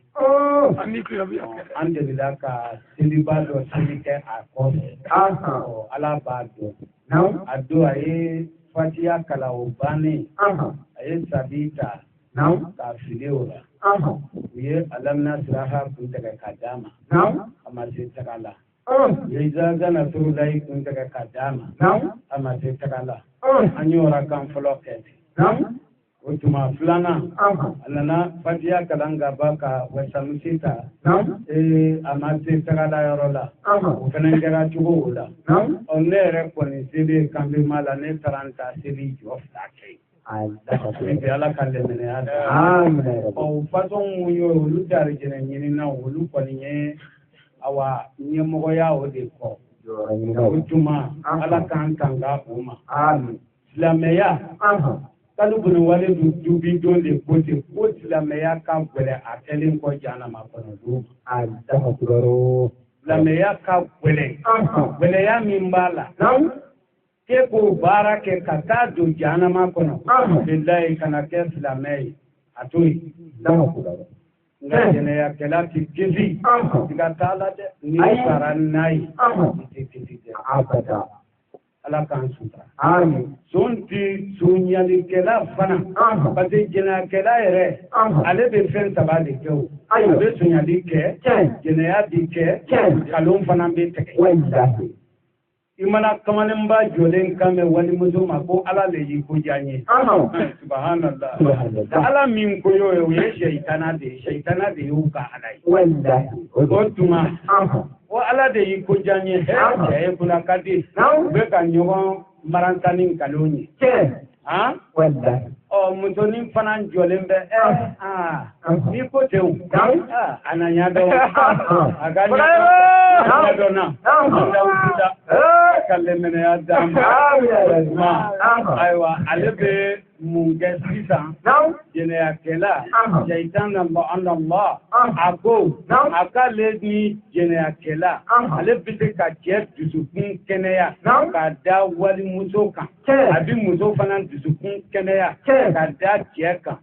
An delila ka seliba dɔ seli kɛ a kɔfɛ. Ɔ, Ala b'a dɔn. A don a ye Fatiya kalan, o bannen, a ye sabi ta k'a fili o la. U ye alamina siraha kun tigɛ ka d'a ma. A ma se taga la. U ye zazana surulayi kun tigɛ ka d'a ma. A ma se taga la. An y'o kan fɔlɔ kɛ ten. O tuma filanan, a nana Fatiya kalan ka ban ka wasamusi ta. A ma se taga la yɔrɔ la. O fana kɛra cogo o la. Ɔ, ne yɛrɛ kɔni selen kanbema la, ne taara n ta seli jɔ fila kɛ yen. Bi Ala ka lɛmɛnɛya da. Ɔ, fasɔn mun ye olu tɛ arijinɛ ɲinina, olu kɔni ye awa ɲɛmɔgɔya o de kɔ. O tuma Ala k'an tanga o ma. Silamɛya kalo bolo wale dun dubi don de ko ten ko silamɛya ka gɛlɛn a kɛlen kɔ jahanama kɔnɔ don. Silamɛya ka gɛlɛn, gɛlɛya min b'a la, k'e k'o baara kɛ ka taa don jahanama kɔnɔ, bilayi kana kɛ silamɛ ye, a to yen. Nka jɛnɛyakɛla tɛ kisi, i ka taa la dɛ, n'i sara n'a ye, i tɛ kisi dɛ. Ala k'an sutura. Son ti sonyalikɛla fana, parce que jɛnɛyakɛla yɛrɛ, ale bɛ fɛn saba de kɛ o. A bɛ sonyali kɛ, jɛnɛya bi kɛ, nkalon fana bɛ tigɛ. I mana kamalenba jɔlen kan mɛn walimuso ma ko Ala le y'i ko diya n ye. Subhanallah. Ala min ko y'o ye, o ye sɛyitana de ye. Sɛyitana de y'u ka Ala ye. O tuma, ko Ala de y'i ko diya n ye, cɛ ye kunna ka di. U bɛ ka ɲɔgɔn maranta ni nkalon ye. Ɔ, musonin fana jɔlen bɛ, n'i ko ten o, a na ɲɛdɔn, a ka ɲɛdɔn na, ka lɛmɛnɛya d'a ma. Ayiwa, ale bɛ mun kɛ sisan? Jɛnɛyakɛla, sɛyitan Allah, a ko a k'ale ni jɛnɛyakɛla, ale bɛ se ka cɛ dusukun kɛnɛya ka da walimuso kan. A bɛ muso fana dusukun kɛnɛya ka da cɛ kan.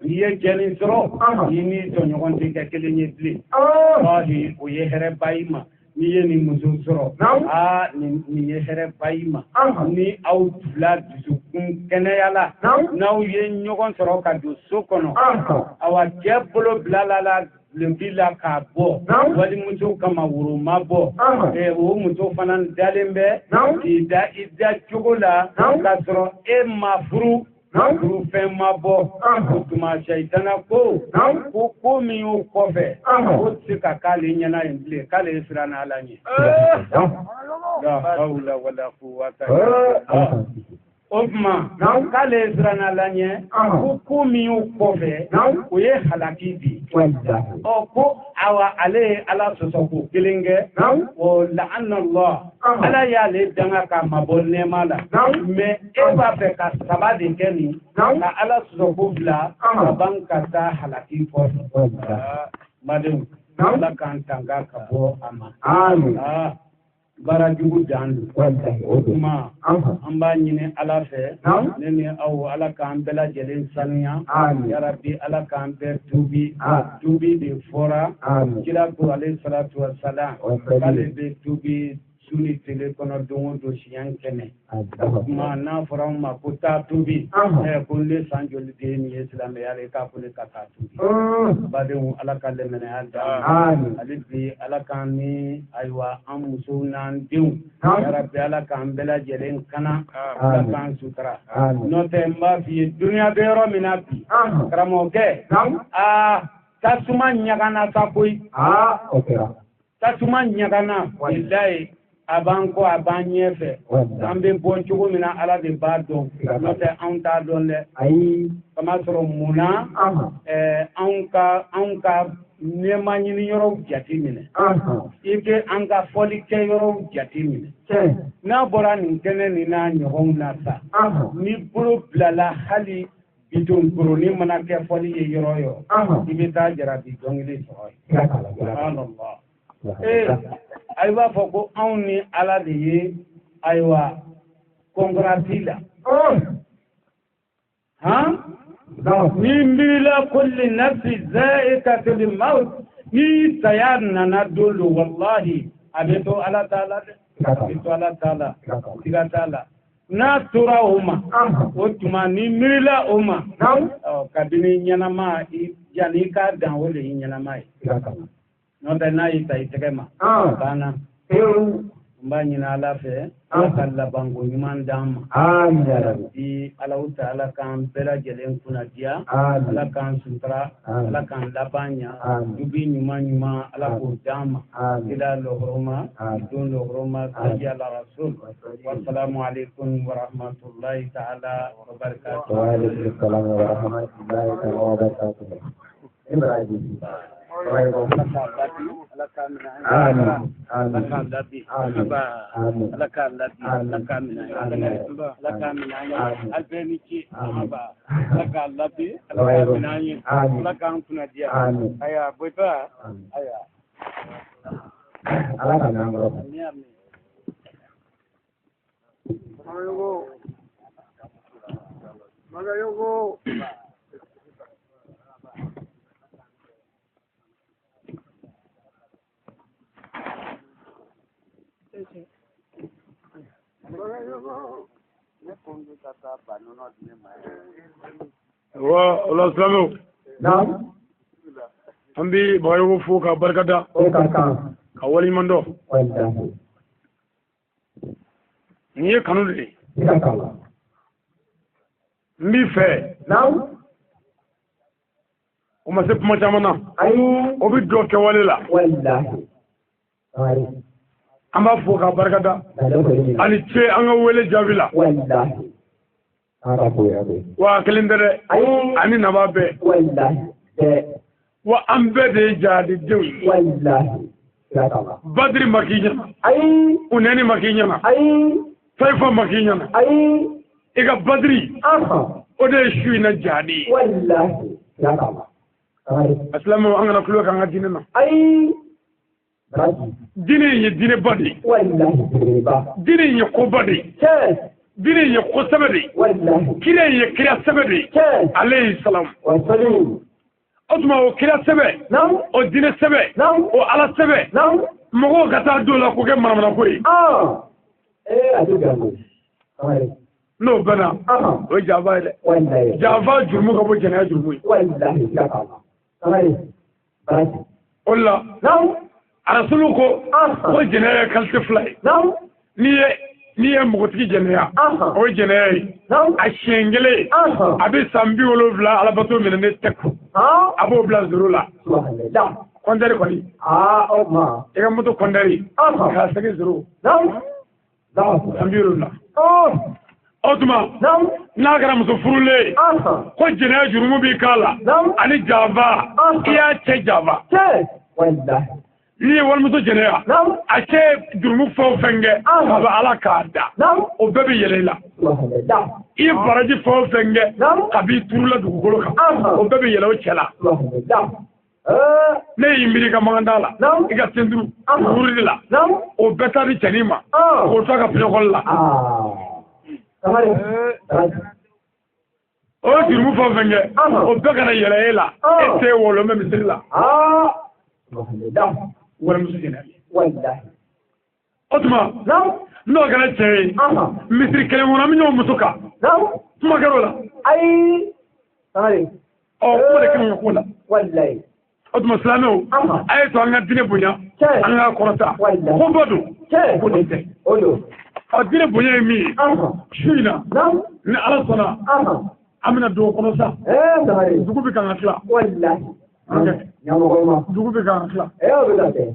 N'i ye cɛnin sɔrɔ, i ni tɔɲɔgɔn tɛ kɛ kelen ye bilen. Walahi, o ye hɛrɛba y'i ma. N'i ye nin muso sɔrɔ, aa, nin ye hɛrɛba y'i ma. Ni aw fila dusukun kɛnɛya la, n'aw ye ɲɔgɔn sɔrɔ ka don so kɔnɔ, awa cɛ bolo bila la lenbi la k'a bɔ walimuso kama, woro ma bɔ, o muso fana dalen bɛ k'i da i da cogo la k'a sɔrɔ e ma furu, furufɛn ma bɔ. O tuma sɛyitana ko ko min y'o kɔfɛ, o tɛ se ka k'ale ɲɛna yen bilen, k'ale ye siran Ala ɲɛ. La hawla wala quwwata illa billah. O tuma k'ale ye siran Ala ɲɛ, ko min y'o kɔfɛ, o ye halaki bi. Ɔ, ko awa ale ye Ala sɔsɔ ko kelen kɛ, o la'ana Allah, Ala y'ale danga k'a mabɔ nɛɛma la. Mais e b'a fɛ ka saba de kɛ nin, ka Ala sɔsɔ ko fila, ka ban ka taa halaki kɔfɛ. Badenw, Ala k'an tanga ka bɔ a ma. Baara jugu dan don. O tuma an b'a ɲini Ala fɛ, ne ni aw, Ala k'an bɛɛ lajɛlen sanuya. Yarabi, Ala k'an bɛɛ tuubi. Tuubi de fɔra kira ko alayhi salatu wa salam, k'ale bɛ tuubi su ni tile kɔnɔ don o don siɲɛ 100. Tuma n'a fɔra anw ma ko taa tubi, ko ne san joli de ye nin ye silamɛya la, i k'a fɔ ne ka taa tubi. Badenw, Ala ka lɛmɛnɛya d'an ma. Hali bi Ala k'an ni ayiwa an musow n'an denw, yarabi Ala k'an bɛɛ lajɛlen kana, Ala k'an sutura. N'o tɛ n b'a f'i ye, dunuya bɛ yɔrɔ min na bi, karamɔgɔkɛ, aa tasuma ɲagana sa koyi. Tasuma ɲagana, bilayi, a b'an kɔ, a b'an ɲɛfɛ. An bɛ bɔ cogo min na, Ala de b'a dɔn, n'o tɛ anw t'a dɔn dɛ. Kamasɔrɔ mun na, anw ka nɛɛma ɲini yɔrɔw jate minɛ, i bɛ an ka fɔli kɛ yɔrɔw jate minɛ. N'a bɔra nin kɛnɛ nin n'a ɲɔgɔnw na sa, ni bolo bilala hali bitɔn koronin mana kɛ fɔli ye yɔrɔ o yɔrɔ, i bɛ taa jarabi dɔnkili sɔrɔ yen. Subhanallah. A b'a fɔ ko anw ni Ala de ye ayiwa kɔnkurasi la. Han? Ni miirila kulli nafsi za'iqatul maut, ni saya nana don do, wallahi a bɛ to Ala ta la dɛ, a bɛ to Ala ta la, siga t'a la. N'a tora o ma, o tuma ni miirila o ma, kabini ɲɛnama yanni i k'a dan, o de ye ɲɛnama ye. N'o tɛ n'a y'i ta i tɛgɛ ma, a banna. N b'a ɲini Ala fɛ, Ala ka labanko ɲuman d'an ma. Bi Alahu taala k'an bɛɛ lajɛlen kunnadiya, Ala k'an sutura, Ala k'an laban ɲa, dubi ɲuman ɲuman Ala k'o d'an ma. Ila lɔhɔrɔma, don lɔhɔrɔma, saji ala rasul. Wasalamu alaikum wa rahmatulahi ta'ala wa barakatuh. Wa alaikum salam wa rahmatulahi ta'ala wa barakatuh. Ibrahim. Ala k'a minɛ an ye. Ala k'a labi. Ala k'a labi. Ala k'a minɛ an ye. Ala k'a minɛ an ye. Aw bɛɛ ni ce. Ala k'a labi. Ala k'a minɛ an ye. Ala k'an kunnadiya. Ayiwa Boyiba. Ayiwa. Ala ka n'an kɔrɔ. Magayogo. Magayogo. Wa o la silamɛw, an bɛ Bagayogo fo ka barika da, ka waleɲuman dɔn. Nin ye kanu de ye. N b'i fɛ. O ma se kuma caman na. O bɛ dɔ kɛwale la. An b'a fo ka barika da. Ani ce an ka wele jaabi la. Wa kelen tɛ dɛ. Ani naba bɛɛ. Wa an bɛɛ de ye jaadidenw ye. Badiri ma k'i ɲɛna. Unɛni ma k'i ɲɛna. Tayifa ma k'i ɲɛna. I ka badiri, o de ye su in na jaadi ye. A silamɛw, an kana tulo k'an ka diinɛ na. Diinɛ in ye diinɛba de ye. Diinɛ in ye koba de ye. Diinɛ in ye ko sɛbɛ de ye. Kira in ye kira sɛbɛ de ye. Alayhi salam. O tuma o kira sɛbɛ, o diinɛ sɛbɛ, o Ala sɛbɛ, mɔgɔw ka taa don o la k'o kɛ manamanako ye. N'o bɛnna, o ye janfa ye dɛ. Janfa jurumu ka bɔ jɛnɛya jurumu ye. O de la, Arasulu ko jɛnɛya ye qualité fila ye. N'i ye npogotigi jɛnɛya, o ye jɛnɛya ye. A siɲɛ kelen, a bɛ san 70 alabato minɛ ne tɛ ko. A b'o bila zéro la. Kɔntɛri kɔni. I ka moto kɔntɛri. K'a segin zéro. San 70. O tuma, n'a kɛra muso furulen ye, ko jɛnɛya jurumu b'i k'a la, ani janfa, i y'a cɛ janfa. N'i ye walimuso jɛnɛya, a cɛ jurumu fɛn o fɛn kɛ, a bɛ Ala k'a da, o bɛɛ bɛ yɛlɛ i la. I ye baraji fɛn o fɛn kɛ, a b'i turula dugukolo kan, o bɛɛ bɛ yɛlɛ o cɛ la. Ne y'i miiri i ka maganda la, i ka senturu wurudi la, o bɛɛ taa di cɛnin ma, k'o to a ka pinɛkɔli la. O ye jurumu fɛn o fɛn kɛ, o bɛɛ kana yɛlɛ e la, e tɛ wɔlɔmɛ misiri la. Walimuso jɛnɛya. O tuma n'o kɛra cɛ ye, misiri kelen kɔnɔ, an bɛ ɲɔgɔn muso kan. Kuma kɛra o la. Ayi. Ɔ, kuma de kan ka k'o la. Walayi. O tuma silamɛw, a ye to an ka diinɛ bonya, an ka kɔrɔta. Ko ba don, ko nin tɛ. O don. Ɔ, diinɛ bonya ye min ye, su in na, ni Ala sɔnna, an bɛna don o kɔnɔ sa. Dugu bɛ kan ka tila. Walayi. Dugu bɛ kan ka tila. O bɛ ka kɛ.